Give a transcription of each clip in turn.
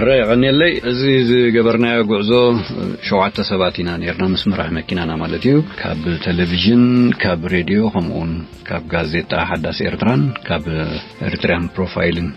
ረ ቀኒለይ፣ እዚ ዝገበርናዮ ጉዕዞ ሸውዓተ ሰባት ኢና ነርና፣ ምስ መራሕ መኪናና ማለት እዩ። ካብ ቴሌቪዥን፣ ካብ ሬድዮ፣ ከምኡውን ካብ ጋዜጣ ሓዳስ ኤርትራን ካብ ኤርትራን ፕሮፋይልን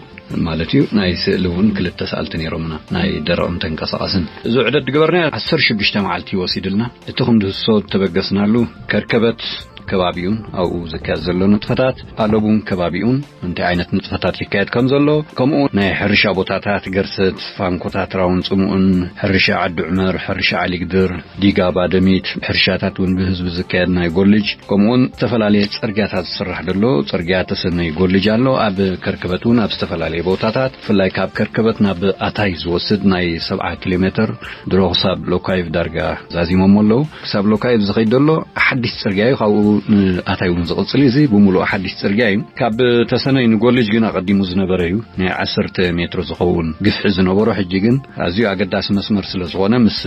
ማለት እዩ። ናይ ስእሊ እውን ክልተ ሰኣልቲ ነይሮምና፣ ናይ ደረቕን ተንቀሳቐስን። እዚ ዕደት ዝገበርናዮ ዓሰርተ ሽዱሽተ መዓልቲ ወሲድልና። እቲ ክንድህሶ ተበገስናሉ ከርከበት ከባቢኡን ኣብኡ ዝካየድ ዘሎ ንጥፈታት፣ ኣለቡን ከባቢኡን እንታይ ዓይነት ንጥፈታት ይካየድ ከም ዘሎ፣ ከምኡ ናይ ሕርሻ ቦታታት፣ ገርሰት፣ ፋንኮታት፣ ራውን ጽሙእን፣ ሕርሻ ዓዲ ዑመር፣ ሕርሻ ዓሊግድር፣ ዲጋ ባደሚት፣ ሕርሻታት እውን ብህዝቢ ዝካየድ ናይ ጎልጅ፣ ከምኡውን ዝተፈላለየ ጽርግያታት ዝስራሕ ዘሎ ጽርግያ ተሰነይ ጎልጅ ኣሎ። ኣብ ከርከበት እውን ኣብ ዝተፈላለየ ቦታታት፣ ብፍላይ ካብ ከርከበት ናብ ኣታይ ዝወስድ ናይ ሰብዓ ኪሎ ሜትር ድሮ ክሳብ ሎካይቭ ዳርጋ ዛዚሞሞ ኣለዉ። ክሳብ ሎካይቭ ዝኸይድ ዘሎ ሓድሽ ጽርግያ እዩ። ካብኡ ንኣታይ እውን ዝቕጽል እዩ። እዚ ብምሉእ ሓድሽ ጽርግያ እዩ። ካብ ተሰነይ ንጎልጅ ግን ኣቐዲሙ ዝነበረ እዩ። ናይ ዓሰርተ ሜትሮ ዝኸውን ግፍሒ ዝነበሮ፣ ሕጂ ግን ኣዝዩ ኣገዳሲ መስመር ስለ ዝኾነ፣ ምስ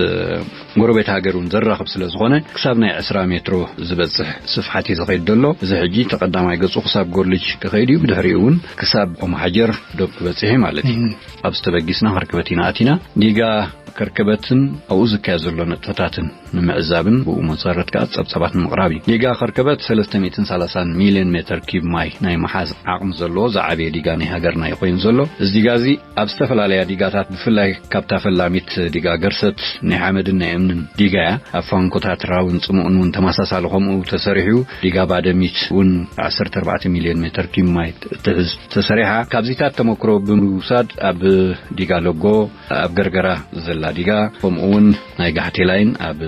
ጎረቤት ሃገር እውን ዘራኽብ ስለ ዝኾነ፣ ክሳብ ናይ ዕስራ ሜትሮ ዝበጽሕ ስፍሓት እዩ ዝኸይድ ዘሎ። እዚ ሕጂ ተቐዳማይ ገጹ ክሳብ ጎልጅ ክኸይድ እዩ። ብድሕሪኡ እውን ክሳብ ኦማሓጀር ዶብ ክበጽሕ እዩ ማለት እዩ። ኣብዚ ተበጊስና ከርከበት ኢና ኣቲና። ዲጋ ከርከበትን ኣብኡ ዝካየድ ዘሎ ንጥፈታትን ንምዕዛብን ብኡ መሰረት ከኣ ጸብጻባት ንምቕራብ እዩ። ዲጋ ከርከበት ሰለስተ ሚእትን ሰላሳን ሚልዮን ሜትር ኪብ ማይ ናይ ምሓዝ ዓቕሚ ዘለዎ ዝዓበየ ዲጋ ናይ ሃገርና እዩ ኮይኑ ዘሎ። እዚ ዲጋ እዚ ኣብ ዝተፈላለያ ዲጋታት፣ ብፍላይ ካብታ ፈላሚት ዲጋ ገርሰት፣ ናይ ሓመድን ናይ እምንን ዲጋ እያ። ኣብ ፋንኮታት ራውን ጽሙእን እውን ተመሳሳሊ ከምኡ ተሰሪሑ። ዲጋ ባደሚት እውን ዓሰርተ ኣርባዕተ ሚልዮን ሜትር ኪብ ማይ ትሕዝ ተሰሪሓ። ካብዚታት ተመክሮ ብምውሳድ፣ ኣብ ዲጋ ለጎ፣ ኣብ ገርገራ ዘላ ዲጋ፣ ከምኡ እውን ናይ ጋሕቴላይን ኣብ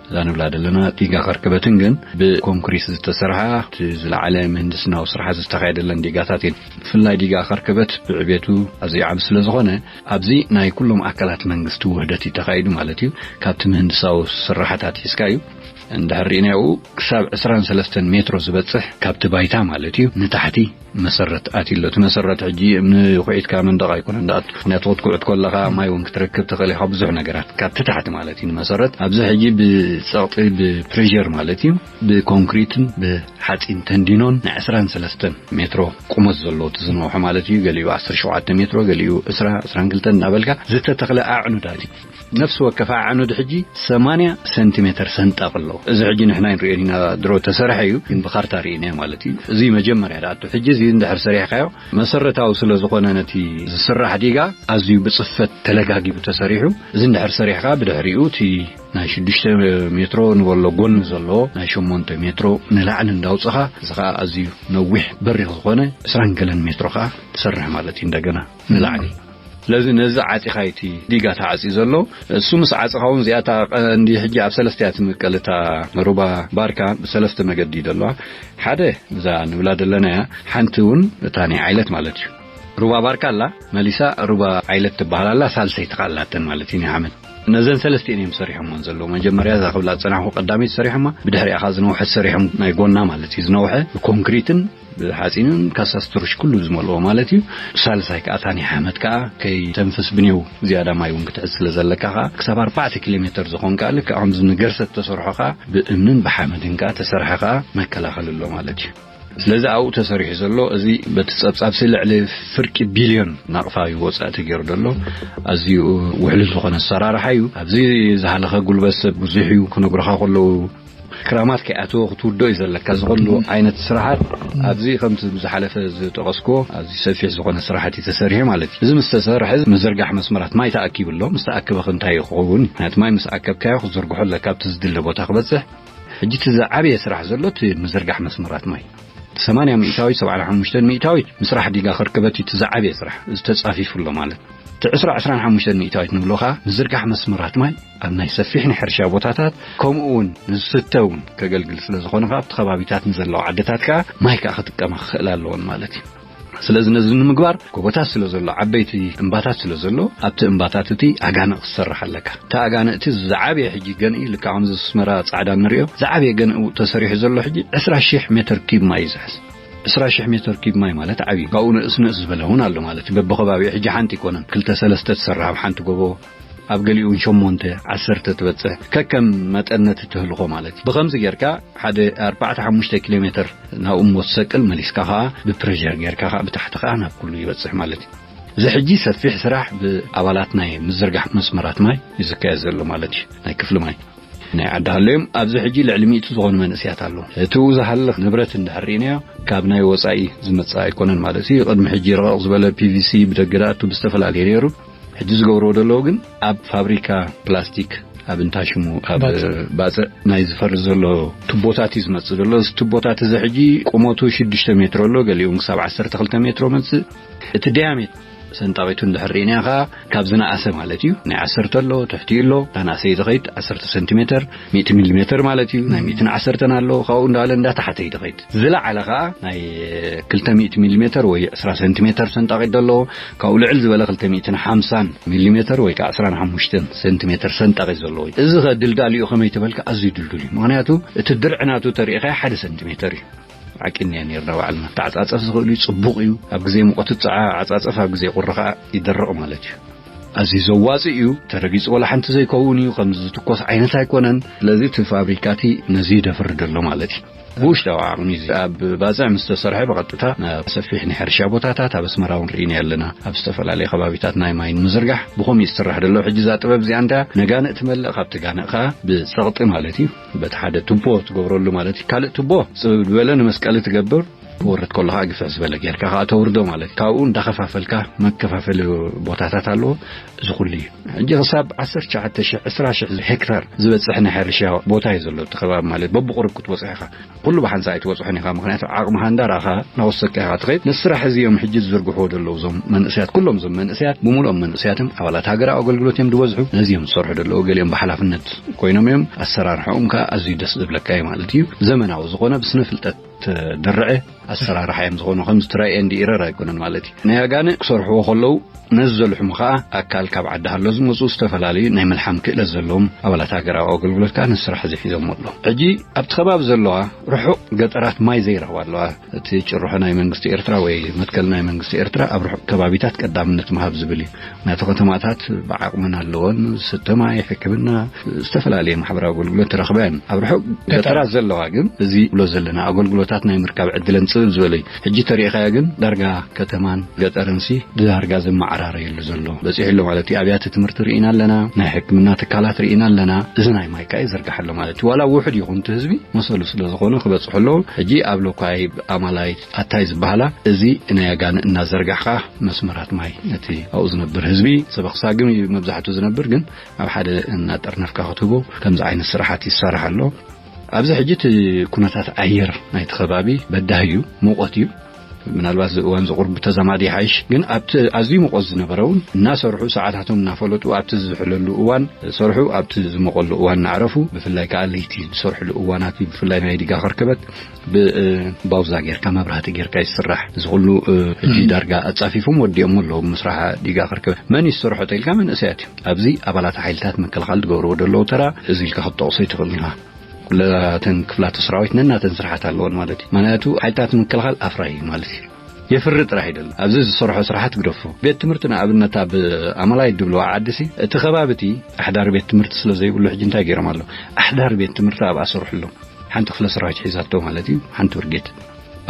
እዛ ንብላ ዘለና ዲጋ ከርከበትን ግን ብኮንክሪት ዝተሰርሓ፣ እቲ ዝለዓለ ምህንድስናዊ ስራሕ ዝተኻየደለን ዲጋታት እየን። ብፍላይ ዲጋ ከርከበት ብዕቤቱ ኣዝዩ ዓቢ ስለ ዝኾነ፣ ኣብዚ ናይ ኩሎም ኣካላት መንግስቲ ውህደት እዩ ተኻይዱ ማለት እዩ። ካብቲ ምህንድሳዊ ስራሕታት ሒዝካ እዩ። እንድሕር ርኢናዮ፣ ክሳብ ዕስራን ሰለስተን ሜትሮ ዝበጽሕ ካብቲ ባይታ ማለት እዩ፣ ንታሕቲ መሰረት ኣትዩ ኣሎ። እቲ መሰረት ሕጂ እምኒ ኩዒትካ መንደቕ ኣይኮነን ዝኣቱ። ምኽንያቱ ክትኩዕት ከለኻ ማይ እውን ክትረክብ ትኽእል ኢኻ፣ ብዙሕ ነገራት ካብቲ ታሕቲ ማለት እዩ ንመሰረት። ኣብዚ ሕጂ ብጸቕጢ፣ ብፕሬር ማለት እዩ፣ ብኮንክሪትን ብሓጺን ተንዲኖን ናይ ዕስራን ሰለስተን ሜትሮ ቁመት ዘለዎ እቲ ዝነውሐ ማለት እዩ። ገሊኡ ዓሰርተ ሸውዓተ ሜትሮ፣ ገሊኡ ዕስራ፣ ዕስራን ክልተን እናበልካ ዝተተኽለ ኣዕኑዳት እዩ። ነፍሲ ወከፍ ኣዕኑድ ሕጂ ሰማንያ ሰንቲሜትር ሰንጣቕ ኣለዎ። እዚ ሕጂ ንሕና ንሪኦ ኢና፣ ድሮ ተሰርሐ እዩ፣ ግን ብካርታ ርኢናዮ ማለት እዩ። እዚ መጀመርያ ድኣቱ። ሕጂ እዚ እንድሕር ሰሪሕካዮ፣ መሰረታዊ ስለ ዝኾነ፣ ነቲ ዝስራሕ ዲጋ ኣዝዩ ብጽፈት ተለጋጊቡ ተሰሪሑ። እዚ እንድሕር ሰሪሕካ፣ ብድሕሪኡ እቲ ናይ ሽዱሽተ ሜትሮ ንበሎ ጎኒ ዘለዎ ናይ ሸሞንተ ሜትሮ ንላዕሊ እንዳውጽኻ፣ እዚ ኸኣ ኣዝዩ ነዊሕ በሪኽ ዝኾነ ዕስራን ገለን ሜትሮ ኸኣ ትሰርሕ ማለት እዩ፣ እንደገና ንላዕሊ። ስለዚ ነዚ ዓጺኻ እቲ ዲጋ ተዓጽዩ ዘሎ። እሱ ምስ ዓጽኻ እውን፣ እዚኣታ ቀንዲ ሕጂ ኣብ ሰለስተ እያ ትምቀል። እታ ሩባ ባርካ ብሰለስተ መገዲ እዩ ዘለዋ። ሓደ፣ እዛ ንብላ ዘለናያ፣ ሓንቲ እውን እታ ናይ ዓይለት ማለት እዩ። ሩባ ባርካ ኣላ፣ መሊሳ ሩባ ዓይለት ትበሃል ኣላ፣ ሳልሰይቲ ከኣ ኣላተን ማለት እዩ፣ ናይ ሓመድ። ነዘን ሰለስቲኤን እዮም ሰሪሖምወን ዘለዉ። መጀመርያ እዛ ክብላ ዝጸናሕኩ ቀዳመይቲ ሰሪሖማ፣ ብድሕሪኣ ከኣ ዝነውሐት ሰሪሖም፣ ናይ ጎና ማለት እዩ፣ ዝነውሐ ብኮንክሪትን ብሓጺንን ካሳስትሩሽ ኩሉ ዝመልኦ ማለት እዩ። ሳልሳይ ከኣ፣ እታ ናይ ሓመድ ከኣ ከይተንፍስ ብኔው ዝያዳ ማይ እውን ክትሕዝ ስለ ዘለካ ከኣ፣ ክሳብ ኣርባዕተ ኪሎ ሜትር ዝኾን ከኣ፣ ልክዕ ከምዚ ንገርሰት ተሰርሖ ከኣ፣ ብእምንን ብሓመድን ከኣ ተሰርሐ ከኣ መከላኸሊ ኣሎ ማለት እዩ። ስለዚ ኣብኡ ተሰሪሑ ዘሎ፣ እዚ በቲ ጸብጻብ ሲ ልዕሊ ፍርቂ ቢልዮን ናቕፋ እዩ ወጻኢ ተገይሩ ዘሎ። ኣዝዩ ውሕሉል ዝኾነ ኣሰራርሓ እዩ። ኣብዚ ዝሃለኸ ጉልበት ሰብ ብዙሕ እዩ። ክነግሩኻ ከለዉ፣ ክራማት ከይኣተወ ክትውዶ እዩ ዘለካ። እዚ ኩሉ ዓይነት ስራሓት ኣብዚ ከምቲ ብዝሓለፈ ዝጠቐስክዎ ኣዝዩ ሰፊሕ ዝኾነ ስራሓት እዩ ተሰሪሑ ማለት እዩ። እዚ ምስ ተሰርሐ፣ እዚ ምዝርጋሕ መስመራት ማይ ተኣኪቡ ኣሎ። ምስ ተኣከበ ከ እንታይ እዩ ክኸውን? ምኽንያቱ ማይ ምስ ኣከብካዮ ክትዝርግሖ ኣለካ፣ ኣብቲ ዝድለ ቦታ ክበጽሕ። ሕጂ እቲ ዝዓበየ ስራሕ ዘሎ እቲ ምዝርጋሕ መስመራት ማይ። ሰማንያ ሚእታዊት፣ ሰብዓን ሓሙሽተን ሚእታዊት ምስራሕ ዲጋ ከርከበት እዩ እቲ ዝዓበየ ስራሕ። እዚ ተጻፊፉ ኣሎ ማለት። እቲ ዕስራ፣ ዕስራን ሓሙሽተን ሚእታዊት ንብሎ ኸኣ ምዝርጋሕ መስመራት ማይ ኣብ ናይ ሰፊሕ ናይ ሕርሻ ቦታታት፣ ከምኡ እውን ንዝስተ እውን ከገልግል ስለ ዝኾነ፣ ከኣ ኣብቲ ከባቢታት ንዘለዋ ዓድታት ከኣ ማይ ከኣ ክጥቀማ ክኽእላ ኣለወን ማለት እዩ። ስለዚ ነዚ ንምግባር ጎቦታት ስለ ዘሎ፣ ዓበይቲ እምባታት ስለ ዘሎ፣ ኣብቲ እምባታት እቲ ኣጋንእ ክትሰርሕ ኣለካ። እቲ ኣጋንእ እቲ ዝዓበየ ሕጂ ገንኢ፣ ልክዕ ከምዚ ኣስመራ ጻዕዳ ንሪኦ፣ ዝዓበየ ገንኢ ተሰሪሑ ዘሎ ሕጂ ዕስራ ሺሕ ሜትር ኪብ ማይ እዩ ዝሕዝ። ዕስራ ሺሕ ሜትር ኪብ ማይ ማለት ዓብዪ እዩ። ካብኡ ንእስ ንእስ ዝበለ እውን ኣሎ ማለት እዩ። በብኸባቢኡ ሕጂ ሓንቲ ኣይኮነን፣ ክልተ ሰለስተ ትሰርሕ ኣብ ሓንቲ ጎቦ፣ ኣብ ገሊኡ እውን ሸሞንተ፣ ዓሰርተ ትበጽሕ፣ ከከም መጠን ነቲ ትህልኾ ማለት እዩ። ብኸምዚ ጌርካ ሓደ ኣርባዕተ ሓሙሽተ ኪሎ ሜትር ናብኡ እሞ ትሰቅል፣ መሊስካ ኸኣ ብፕሬር ጌርካ ኸኣ ብታሕቲ ኸኣ ናብ ኩሉ ይበጽሕ ማለት እዩ። እዚ ሕጂ ሰፊሕ ስራሕ ብኣባላት ናይ ምዝርጋሕ መስመራት ማይ እዩ ዝካየድ ዘሎ ማለት እዩ። ናይ ክፍሊ ማይ ናይ ዓዲ ሃለዮም ኣብዚ ሕጂ ልዕሊ ሚእቲ ዝኾኑ መንእስያት ኣለዉ። እቲ ዝሃልኽ ንብረት እንድሕር ርኢናዮ ካብ ናይ ወጻኢ ዝመጽእ ኣይኮነን ማለት እዩ። ቅድሚ ሕጂ ረቐቕ ዝበለ ፒቪሲ ብደገ ዳኣቱ ብዝተፈላለየ ነይሩ። ሕጂ ዝገብርዎ ዘለዉ ግን ኣብ ፋብሪካ ፕላስቲክ ኣብ እንታሽሙ ኣብ ባጽዕ። ባጽዕ ናይ ዝፈርስ ዘሎ ቱቦታት እዩ ዝመጽእ ዘሎ። እዚ ቱቦታት እዚ ሕጂ ቁመቱ ሽዱሽተ ሜትሮ ኣሎ፣ ገሊኡ ክሳብ ዓሰርተ ክልተ ሜትሮ መጽእ። እቲ ዲያሜትር ሰንጣቂቱ እንድሕር ርኢና ከዓ ካብ ዝነኣሰ ማለት እዩ። ናይ ዓሰርተ ኣሎ፣ ትሕቲ ኣሎ፣ እታ ናእሰ ይትኸይድ ዓሰርተ ሰንቲሜተር፣ ሚእቲ ሚሊሜተር ማለት እዩ። ናይ ሚእትን ዓሰርተን ኣሎ፣ ካብኡ እንዳለ እንዳተሓተ ይትኸይድ። ዝለዓለ ከዓ ናይ ክልተ ሚእቲ ሚሊሜተር ወይ ዕስራ ሰንቲሜተር ሰንጣቂት ዘለዎ፣ ካብኡ ልዕል ዝበለ ክልተ ሚእትን ሓምሳን ሚሊሜተር ወይ ከዓ ዕስራን ሓሙሽተን ሰንቲሜተር ሰንጣቂት ዘለዎ እዩ። እዚ ከ ድልዳሊኡ ከመይ ተበልካ ኣዝዩ ድልዱል እዩ። ምኽንያቱ እቲ ድርዒ ናቱ ተሪኢኻዮ ሓደ ሰንቲሜተር እዩ። ዓቂንያ ነርና ባዕልና። ተዓጻጸፍ ዝኽእል እዩ፣ ጽቡቕ እዩ። ኣብ ግዜ ሙቐት ጸዓ ዓጻጸፍ፣ ኣብ ግዜ ቁሪ ኸዓ ይደርቕ ማለት እዩ። ኣዝዩ ዘዋጽእ እዩ። ተረጊጹ ወላ ሓንቲ ዘይከውን እዩ። ከም ዝትኮስ ዓይነት ኣይኮነን። ስለዚ እቲ ፋብሪካ እቲ ነዚ ይደፍር ደሎ ማለት እዩ። ብውሽጣዊ ዓቕሚ እዚ ኣብ ባጽዕ ምስ ተሰርሐ ብቐጥታ ናብ ሰፊሕ ናይ ሕርሻ ቦታታት ኣብ ኣስመራ እውን ርኢና ኣለና። ኣብ ዝተፈላለየ ከባቢታት ናይ ማይ ንምዝርጋሕ ብኸምኡ እዩ ዝስራሕ ደሎ። ሕጂ እዛ ጥበብ እዚኣ እንታይ እያ? ነጋንእ ትመልእ፣ ካብ ትጋንእ ከኣ ብጸቕጢ ማለት እዩ። በቲ ሓደ ቱቦ ትገብረሉ ማለት እዩ። ካልእ ቱቦ ጽብብ ዝበለ ንመስቀሊ ትገብር። ትወርድ ከሎ ከኣ ግፍሕ ዝበለ ጌርካ ከኣ ተውርዶ ማለት እዩ። ካብኡ እንዳኸፋፈልካ መከፋፈሊ ቦታታት ኣለዎ። እዚ ኩሉ እዩ። ሕጂ ክሳብ ዓሰርተ ትሽዓተ ሺሕ፣ ዕስራ ሺሕ ሄክታር ዝበጽሕ ናይ ሕርሻ ቦታ እዩ ዘሎ እቲ ከባቢ ማለት በብቁሩብ ክትበጽሕ ኢኻ። ኩሉ ብሓንሳእ ኣይትበጽሖን ኢኻ። ምኽንያቱ ዓቕምኻ እንዳረኣኻ እናወሰድካ ኢኻ ትኸይድ። ነዚ ስራሕ እዚ እዮም ሕጂ ዝዝርግሕዎ ዘለዉ እዞም መንእሰያት። ኩሎም እዞም መንእሰያት ብምሉኦም መንእሰያትን ኣባላት ሃገራዊ ኣገልግሎት እዮም ዝበዝሑ። ነዚ እዮም ዝሰርሑ ዘለዉ። ገሊኦም ብሓላፍነት ኮይኖም እዮም። ኣሰራርሓኦም ከኣ ኣዝዩ ደስ ዝብለካ እዩ ማለት እዩ። ዘመናዊ ዝኾነ ብስነ ፍልጠት ተደርዐ ኣሰራርሓ እዮም ዝኾኑ። ከምዚ ትራይ ኤንድ ኢረር ኣይኮነን ማለት እዩ። ናይ ኣጋንእ ክሰርሕዎ ከለዉ ነዚ ዘልሕሙ ከኣ ኣካል ካብ ዓዲ ሃሎ ዝመጹ ዝተፈላለዩ ናይ ምልሓም ክእለት ዘለዎም ኣባላት ሃገራዊ ኣገልግሎት ከኣ ነዚ ስራሕ እዚ ሒዞሞ ኣለዉ። ሕጂ ኣብቲ ከባቢ ዘለዋ ርሑቕ ገጠራት ማይ ዘይረኽባ ኣለዋ። እቲ ጭርሖ ናይ መንግስቲ ኤርትራ ወይ መትከል ናይ መንግስቲ ኤርትራ ኣብ ርሑቕ ከባቢታት ቀዳምነት ምሃብ ዝብል እዩ። ናቲ ከተማታት ብዓቕመን ኣለወን፣ ዝስተ ማይ፣ ሕክምና፣ ዝተፈላለየ ማሕበራዊ ኣገልግሎት ትረኽባ እየን። ኣብ ርሑቕ ገጠራት ዘለዋ ግን እዚ ብሎ ዘለና ኣገልግሎታት ናይ ምርካብ ዕድለን ጽብብ ዝበለ እዩ። ሕጂ ተሪኢኻዮ ግን ዳርጋ ከተማን ገጠርንሲ ዳርጋ ዝመዓራረየሉ ዘሎ በጺሑ ኣሎ ማለት እዩ። ኣብያተ ትምህርቲ ርኢና ኣለና፣ ናይ ሕክምና ትካላት ርኢና ኣለና። እዚ ናይ ማይ ከኣ ይዝርጋሕ ኣሎ ማለት እዩ። ዋላ ውሑድ ይኹን እቲ ህዝቢ መሰሉ ስለ ዝኾነ ክበጽሑ ኣለዎ። ሕጂ ኣብ ሎካይ ኣማላይ ኣታይ ዝበሃላ እዚ ናይ ኣጋንእ እናዘርጋሕካ መስመራት ማይ ነቲ ኣብኡ ዝነብር ህዝቢ ሰበኽ ሳግም እዩ መብዛሕትኡ ዝነብር፣ ግን ኣብ ሓደ እናጠርነፍካ ክትህቦ ከምዚ ዓይነት ስራሓት ይሰራሕ ኣሎ። ኣብዚ ሕጂ እቲ ኩነታት ኣየር ናይቲ ከባቢ በዳሂ እዩ፣ ሙቐት እዩ። ምናልባት እዚ እዋን ዝቑርብ ተዛማዲ ይሓይሽ፣ ግን ኣብቲ ኣዝዩ ሙቐት ዝነበረ እውን እናሰርሑ ሰዓታቶም እናፈለጡ ኣብቲ ዝዝሕለሉ እዋን ሰርሑ፣ ኣብቲ ዝሞቐሉ እዋን እናዕረፉ፣ ብፍላይ ከዓ ለይቲ ዝሰርሕሉ እዋናት እዩ። ብፍላይ ናይ ዲጋ ከርከበት ብባውዛ ጌርካ መብራህቲ ጌርካ ይስራሕ። እዚ ኩሉ እ፣ ሕጂ ዳርጋ ኣጻፊፎም ወዲኦም ኣለዉ ምስራሕ ዲጋ ከርከበት። መን ይሰርሖ ተኢልካ መንእሰያት እዩ። ኣብዚ ኣባላት ሓይልታት ምክልኻል ዝገብርዎ ዘለዉ ተራ እዚ ኢልካ ክትጠቕሶ ይትኽእል ኢኻ። ኩለተን ክፍላተ ሰራዊት ነናተን ስራሓት ኣለወን ማለት እዩ። ምክንያቱ ሓይልታት ምክልኻል ኣፍራይ እዩ ማለት እዩ። የፍሪ ጥራሕ ይደል። ኣብዚ ዝሰርሖ ስራሓት ግደፎ። ቤት ትምህርቲ ንኣብነት ኣብ ኣማላይ ድብልዋ ዓዲ ሲ እቲ ከባቢ እቲ ኣሕዳሪ ቤት ትምህርቲ ስለ ዘይብሉ ሕጂ እንታይ ገይሮም ኣለዉ? ኣሕዳሪ ቤት ትምህርቲ ኣብኣ ሰርሑ ኣለዉ። ሓንቲ ክፍለ ሰራዊት ሒዛቶ ማለት እዩ፣ ሓንቲ ብርጌድ።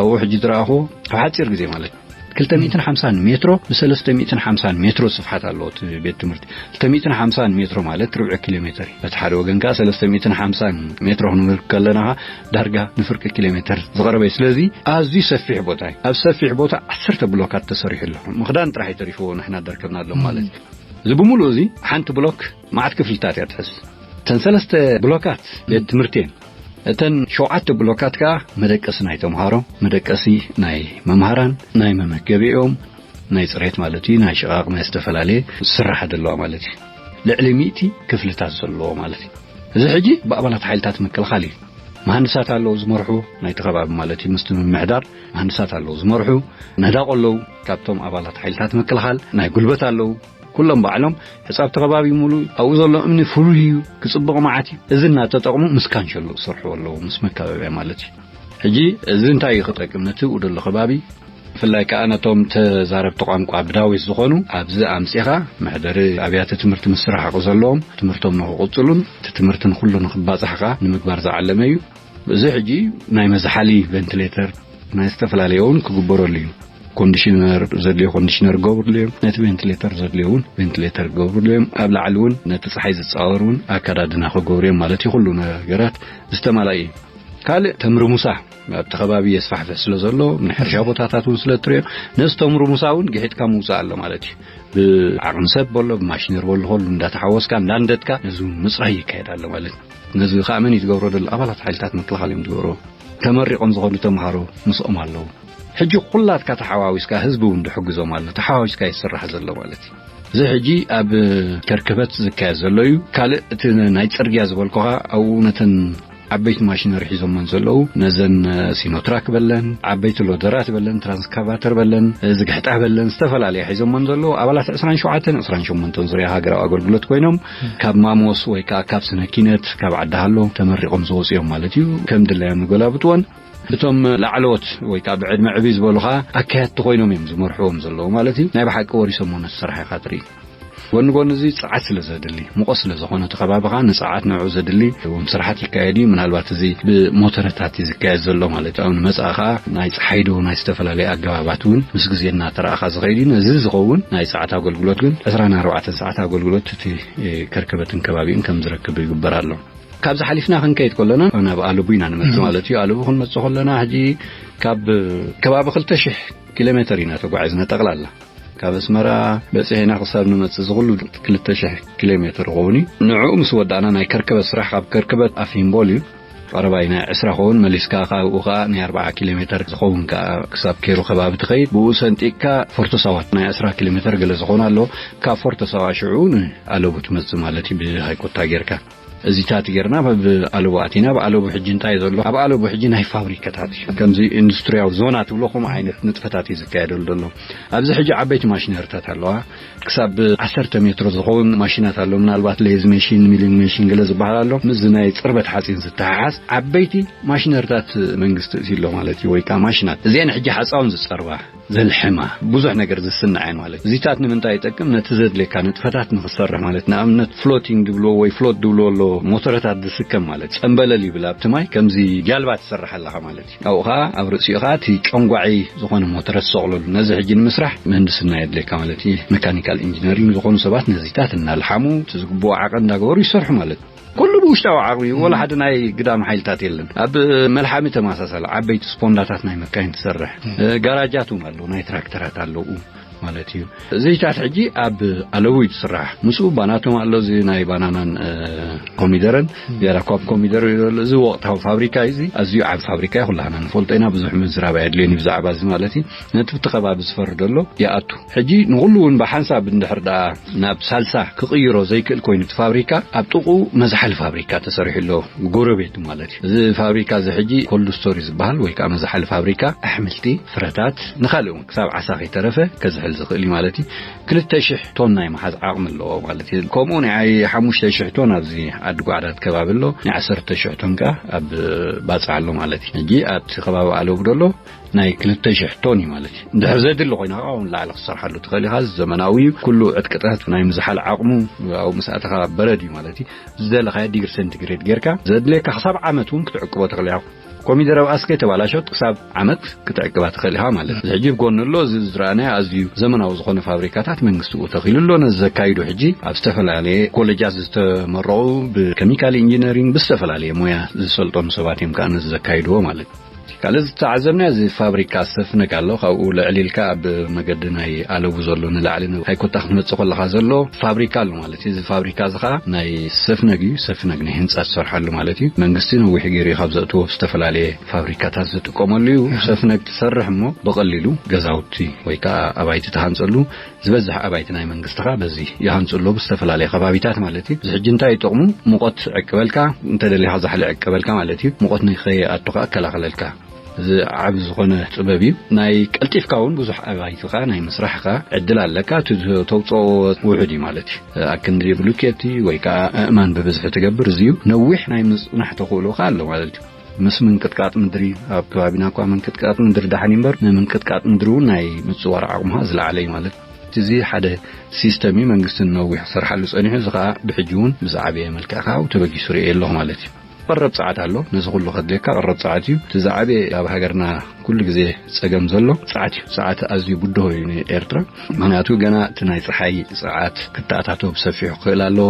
ኣብኡ ሕጂ ዝረኣኹዎ ኣብ ሓጺር ግዜ ማለት እዩ። ክልተ ሚእትን ሓምሳን ሜትሮ ብሰለስተ ሚእትን ሓምሳን ሜትሮ ስፍሓት ኣለዎ እቲ ቤት ትምህርቲ። ክልተ ሚእትን ሓምሳን ሜትሮ ማለት ርብዒ ኪሎ ሜትር እዩ። በቲ ሓደ ወገን ከኣ ሰለስተ ሚእትን ሓምሳን ሜትሮ ክንብል ከለና ከኣ ዳርጋ ንፍርቂ ኪሎ ሜትር ዝቐረበ እዩ። ስለዚ ኣዝዩ ሰፊሕ ቦታ እዩ። ኣብ ሰፊሕ ቦታ ዓሰርተ ብሎካት ተሰሪሑ ኣሎ። ምኽዳን ጥራሕ እዩ ተሪፍዎ ንሕና ደርከብናሎም ማለት እዩ። እዚ ብምሉእ እዚ ሓንቲ ብሎክ መዓት ክፍልታት እያ ትሕዝ። እተን ሰለስተ ብሎካት ቤት ትምህርቲ እየን። እተን ሸውዓተ ብሎካት ከኣ መደቀሲ ናይ ተምሃሮ፣ መደቀሲ ናይ መምሃራን፣ ናይ መመገቢኦም፣ ናይ ጽሬት ማለት እዩ፣ ናይ ሽቓቕ፣ ናይ ዝተፈላለየ ስራሕ ዘለዋ ማለት እዩ። ልዕሊ ሚእቲ ክፍልታት ዘለዎ ማለት እዩ። እዚ ሕጂ ብኣባላት ሓይልታት ምክልኻል እዩ። መሃንድሳት ኣለዉ ዝመርሑ ናይቲ ከባቢ ማለት እዩ። ምስቲ ምምሕዳር መሃንድሳት ኣለዉ ዝመርሑ፣ ነዳቑ ኣለዉ። ካብቶም ኣባላት ሓይልታት ምክልኻል ናይ ጉልበት ኣለዉ። ኩሎም ባዕሎም ሕጻብቲ ከባቢ ሙሉ ኣብኡ ዘሎ እምኒ ፍሉይ እዩ፣ ክጽብቕ መዓት እዩ። እዚ እናተጠቕሙ ምስ ካንሸሎ ክሰርሕዎ ኣለዉ፣ ምስ መካበብያ ማለት እዩ። ሕጂ እዚ እንታይ እዩ ክጠቅም? ነቲ ብኡ ዘሎ ከባቢ ብፍላይ ከኣ ነቶም ተዛረብቲ ቋንቋ ብዳዊት ዝኾኑ ኣብዚ ኣምጺኻ መሕደሪ ኣብያተ ትምህርቲ ምስ ርሓቑ ዘለዎም ትምህርቶም ንኽቕጽሉን እቲ ትምህርቲ ንኹሉ ንኽባጻሕ ከኣ ንምግባር ዝዓለመ እዩ። እዚ ሕጂ ናይ መዝሓሊ ቨንቲሌተር ናይ ዝተፈላለየ እውን ክግበረሉ እዩ። ኮንዲሽነር ዘድልዮ ኮንዲሽነር ክገብሩሉ እዮም። ነቲ ቬንቲሌተር ዘድልዮ እውን ቬንቲሌተር ክገብሩሉ እዮም። ኣብ ላዕሊ እውን ነቲ ፀሓይ ዝፃወር እውን ኣከዳድና ክገብሩ እዮም ማለት እዩ። ኩሉ ነገራት ዝተማላእ እዩ። ካልእ ተምሪ ሙሳ ኣብቲ ከባቢ የስፋሕፍሕ ስለ ዘሎ፣ ናይ ሕርሻ ቦታታት እውን ስለ እትሪኦ፣ ነዚ ተምሪ ሙሳ እውን ግሒጥካ ምውፃእ ኣሎ ማለት እዩ። ብዓቕሚ ሰብ በሎ፣ ብማሽነር በሎ፣ ከሉ እንዳተሓወስካ እንዳንደድካ ነዚ እውን ምፅራይ ይካየድ ኣሎ ማለት እዩ። ነዚ ከዓ መን እዩ ዝገብሮ ዘሎ? ኣባላት ሓይልታት ምክልኻል እዮም ዝገብሮ። ተመሪቖም ዝኾኑ ተምሃሮ ምስኦም ኣለዉ። ሕጂ ኩላትካ ተሓዋዊስካ ህዝቢ እውን ድሕግዞም ኣሎ። ተሓዋዊስካ ይስራሕ ዘሎ ማለት እዩ። እዚ ሕጂ ኣብ ከርከበት ዝካየድ ዘሎ እዩ። ካልእ እቲ ናይ ጽርግያ ዝበልኩኻ ኣብኡ ነተን ዓበይቲ ማሽነሪ ሒዞመን ዘለዉ፣ ነዘን ሲኖትራክ በለን፣ ዓበይቲ ሎደራት በለን፣ ትራንስካቫተር በለን፣ ዝግሕጣ በለን፣ ዝተፈላለያ ሒዞመን ዘለዉ ኣባላት ዕስራን ሸውዓተን ዕስራን ሸሞንተን ዙርያ ሃገራዊ ኣገልግሎት ኮይኖም ካብ ማሞስ ወይ ከዓ ካብ ስነ ኪነት ካብ ዓዲ ሃሎ ተመሪቖም ዝወፁ እዮም ማለት እዩ። ከም ድላዮም ንገላብጥወን እቶም ላዕለዎት ወይ ከዓ ብዕድመ ዕብይ ዝበሉ ከዓ ኣካየድቲ ኮይኖም እዮም ዝመርሕዎም ዘለዉ ማለት እዩ። ናይ ብሓቂ ወሪሶሞ ነቲ ስራሕ ኢኻ ትርኢ። ጎኒ ጎኒ እዚ ጸዓት ስለ ዘድሊ፣ ሙቐት ስለ ዝኾነ እቲ ከባቢ ከዓ ንጸዓት ንዕኡ ዘድሊ እውን ስራሓት ይካየድ እዩ። ምናልባት እዚ ብሞተረታት እዩ ዝካየድ ዘሎ ማለት እዩ። ኣብ ንመጻኢ ከዓ ናይ ጸሓይ ዶ ናይ ዝተፈላለየ ኣገባባት እውን ምስ ግዜ እናተረኣኻ ዝኸይድ እዩ። ነዚ ዝኸውን ናይ ጸዓት ኣገልግሎት ግን ዕስራን ኣርባዕተን ሰዓት ኣገልግሎት እቲ ከርከበትን ከባቢኡን ከም ዝረክብ ይግበር ኣሎ። ካብዚ ሓሊፍና ክንከይድ ከለና ናብ ኣለቡ ኢና ንመጽእ ማለት እዩ። ኣለቡ ክንመጽእ ከለና ሕጂ ካብ ከባቢ ክልተ ሽሕ ኪሎ ሜተር ኢና ተጓዒዝና ጠቕላላ። ካብ ኣስመራ በጺሕና ክሳብ ንመጽእ ዝኹሉ ክልተ ሽሕ ኪሎ ሜተር ይኸውን እዩ። ንዕኡ ምስ ወዳእና ናይ ከርከበት ስራሕ ካብ ከርከበት ኣፊምቦል እዩ። ቀረባይ ናይ ዕስራ ኸውን መሊስካ ካብኡ ኸኣ ናይ ኣርብዓ ኪሎ ሜተር ዝኸውን ከኣ ክሳብ ኬሩ ከባቢ ትኸይድ። ብኡ ሰንጢቅካ ፎርቶ ሳዋ ናይ ዕስራ ኪሎ ሜተር ገለ ዝኾነ ኣሎ። ካብ ፎርቶ ሳዋ ሽዑ ንኣለቡ ትመጽእ ማለት እዩ ብሃይኮታ ጌርካ። እዚታት ጌርና ብኣለቡ ኣቲና፣ ብኣለቡ ሕጂ እንታይ ዘሎ? ኣብ ኣለቡ ሕጂ ናይ ፋብሪካታት እዩ። ከምዚ ኢንዱስትሪያዊ ዞና ትብሎ ከምኡ ዓይነት ንጥፈታት እዩ ዝካየደሉ ዘሎ። ኣብዚ ሕጂ ዓበይቲ ማሽነሪታት ኣለዋ። ክሳብ ዓሰርተ ሜትሮ ዝኸውን ማሽናት ኣሎ። ምናልባት ሌዝ መሽን፣ ሚሊንግ መሽን ገለ ዝበሃል ኣሎ። ምስዚ ናይ ጽርበት ሓጺን ዝተሓሓዝ ዓበይቲ ማሽነሪታት መንግስቲ እዩ ኣሎ ማለት እዩ፣ ወይ ከዓ ማሽናት። እዚአን ሕጂ ሓጻውን ዝጸርባ፣ ዘልሕማ፣ ብዙሕ ነገር ዝስንዐን ማለት እዩ። እዚታት ንምንታይ ይጠቅም? ነቲ ዘድልየካ ንጥፈታት ንክትሰርሕ ማለት፣ ንኣብነት ፍሎቲንግ ድብሎ ወይ ፍሎት ድብሎ ኣሎ፣ ሞተረታት ዝስከም ማለት፣ ጸምበለል ይብል ኣብቲ ማይ፣ ከምዚ ጃልባ ትሰርሕ ኣለኻ ማለት እዩ። ኣብኡ ኸዓ ኣብ ርእሲኡ ኸዓ እቲ ጨንጓዒ ዝኾነ ሞተረ ትሰቕለሉ። ነዚ ሕጂ ንምስራሕ ምህንድስና የድልየካ ማለት እዩ። መካኒካል ኢንጂነሪንግ ዝኾኑ ሰባት ነዚታት እናልሓሙ፣ እቲ ዝግብኦ ዓቐን እንዳገበሩ ይሰርሑ ማለት እዩ። ኩሉ ብውሽጣዊ ዓቕሚ እዩ። ወላ ሓደ ናይ ግዳም ሓይልታት የለን። ኣብ መልሓሚ ተመሳሳሊ ዓበይቲ ስፖንዳታት ናይ መካይን ትሰርሕ። እ፣ ጋራጃት እውን ኣለዉ፣ ናይ ትራክተራት ኣለዉ ማለት እዩ። እዚታት ሕጂ ኣብ ኣለዉ እዩ ዝስራሕ። ምስኡ ባናቶም ኣሎ፣ እዚ ናይ ባናናን፣ እ፣ ኮሚደረን፣ ም። ጌራ ኮም ኮሚደረ እዩ ዘሎ። እዚ ወቕታዊ ፋብሪካ እዩ፣ እዚ ኣዝዩ ዓቢ ፋብሪካ እዩ፣ ኩላህና ንፈልጦ ኢና። ብዙሕ ምዝራብ ኣየድልዮን እዩ ብዛዕባ እዚ ማለት እዩ። ነቲ ብቲ ከባቢ ዝፈርድ ኣሎ ይኣቱ። ሕጂ ንኹሉ እውን ብሓንሳብ እንድሕር ደኣ ናብ ሳልሳ ክቕይሮ ዘይክእል ኮይኑ እቲ ፋብሪካ ኣብ ጥቕኡ መዝሓሊ ፋብሪካ ተሰሪሑ ኣሎ፣ ጎረቤቱ ማለት እዩ። እዚ ፋብሪካ እዚ ሕጂ ኮልድ ስቶሪ ዝበሃል ወይ ከዓ መዝሓሊ ፋብሪካ ኣሕምልቲ፣ ፍረታት ንኻልእ እውን ክሳብ ዓሳ ከይተረፈ ከዝሕል ዝኽእል እዩ ማለት እዩ። ክልተ ሽሕ ቶን ናይ መሓዝ ዓቕሚ ኣለዎ ማለት እዩ። ከምኡ ናይ ሓሙሽተ ሽሕ ቶን ኣብዚ ዓዲ ጓዕዳት ከባቢ ኣሎ፣ ናይ ዓሰርተ ሽሕ ቶን ከዓ ኣብ ባጽዕ ኣሎ ማለት እዩ። ሕጂ ኣብቲ ከባቢ ኣለቡ ደሎ ናይ ክልተ ሽሕ ቶን እዩ ማለት እዩ። እንድሕር ዘድሊ ኮይና ከዓ እውን ላዕሊ ክትሰርሓሉ ትኽእል ኢኻ። ዘመናዊ እዩ። ኩሉ ዕጥቅታት ናይ ምዝሓል ዓቕሙ ኣብኡ ምስ ኣተኻ በረድ እዩ ማለት እዩ። ዝደለኻዮ ዲግሪ ሴንቲግሬድ ጌርካ ዘድልየካ ክሳብ ዓመት እውን ክትዕቅቦ ትኽእል ኢኻ። ኮሚደረ ኣብ ኣስከ ተባላሾት ክሳብ ዓመት ክትዕቅባ ትኽእል ኢኻ ማለት እዩ። ሕጂ ብጎኒ ኣሎ፣ እዚ ዝረኣናዮ ኣዝዩ ዘመናዊ ዝኾነ ፋብሪካታት መንግስቲ ተኺሉ ኣሎ። ነዚ ዘካይዱ ሕጂ ኣብ ዝተፈላለየ ኮሌጃት ዝተመረቑ ብኬሚካል ኢንጂነሪንግ ብዝተፈላለየ ሞያ ዝሰልጠኑ ሰባት እዮም ከዓ ነዚ ዘካይድዎ ማለት እዩ። ካልእ ዝተዓዘብና እዚ ፋብሪካ ሰፍነግ ኣሎ። ካብኡ ልዕሊ ኢልካ ኣብ መገዲ ናይ ኣለቡ ዘሎ ንላዕሊ ሃይኮታ ክትመጽእ ከለኻ ዘሎ ፋብሪካ ኣሎ ማለት እዩ። እዚ ፋብሪካ እዚ ኸዓ ናይ ሰፍነግ እዩ። ሰፍነግ ናይ ህንጻ ዝሰርሓሉ ማለት እዩ። መንግስቲ ነዊሕ ገይሩ ካብ ዘእትዎ ዝተፈላለየ ፋብሪካታት ዝጥቀመሉ እዩ። ሰፍነግ ትሰርሕ እሞ ብቐሊሉ ገዛውቲ ወይ ከዓ ኣባይቲ ትሃንጸሉ። ዝበዝሕ ኣባይቲ ናይ መንግስቲ ኸዓ በዚ ይሃንጹ ኣለዉ ብዝተፈላለየ ከባቢታት ማለት እዩ። እዚ ሕጂ እንታይ ይጠቕሙ? ሙቐት ዕቅበልካ፣ እንተደሊኻ ዛሕሊ ዕቅበልካ ማለት እዩ። ሙቐት ንኸይኣቱ ኸዓ ከላኸለልካ። እዚ ዓቢ ዝኾነ ጥበብ እዩ። ናይ ቀልጢፍካ እውን ብዙሕ ኣባይቲ ኸዓ ናይ ምስራሕ ኸዓ ዕድል ኣለካ። እቲ ተውፅኦ ውሑድ እዩ ማለት እዩ። ኣክንዲ ብሉኬቲ ወይ ከዓ ኣእማን ብብዝሒ ትገብር እዚ እዩ። ነዊሕ ናይ ምፅናሕ ተኽእሎ ኸዓ ኣሎ ማለት እዩ። ምስ ምንቅጥቃጥ ምድሪ፣ ኣብ ከባቢና እኳ ምንቅጥቃጥ ምድሪ ደሓን እዩ እምበር፣ ንምንቅጥቃጥ ምድሪ እውን ናይ ምፅዋር ዓቕምኻ ዝለዓለ እዩ ማለት እዩ። እዚ ሓደ ሲስተም እዩ። መንግስቲ ነዊሕ ክሰርሓሉ ጸኒሑ፣ እዚ ኸዓ ብሕጂ እውን ብዝዓበየ መልክዕ ከዓ ተበጊሱ ርእየ ኣለኹ ማለት እዩ። ቀረብ ጸዓት ኣሎ። ነዚ ኩሉ ከድልየካ ቀረብ ጸዓት እዩ። እቲ ዝዓበየ ኣብ ሃገርና ኩሉ ግዜ ጸገም ዘሎ ጸዓት እዩ። ጸዓት ኣዝዩ ብድሆ እዩ ንኤርትራ። ምኽንያቱ ገና እቲ ናይ ጸሓይ ጸዓት ክተኣታቶ ብሰፊሑ ክኽእል ኣለዎ።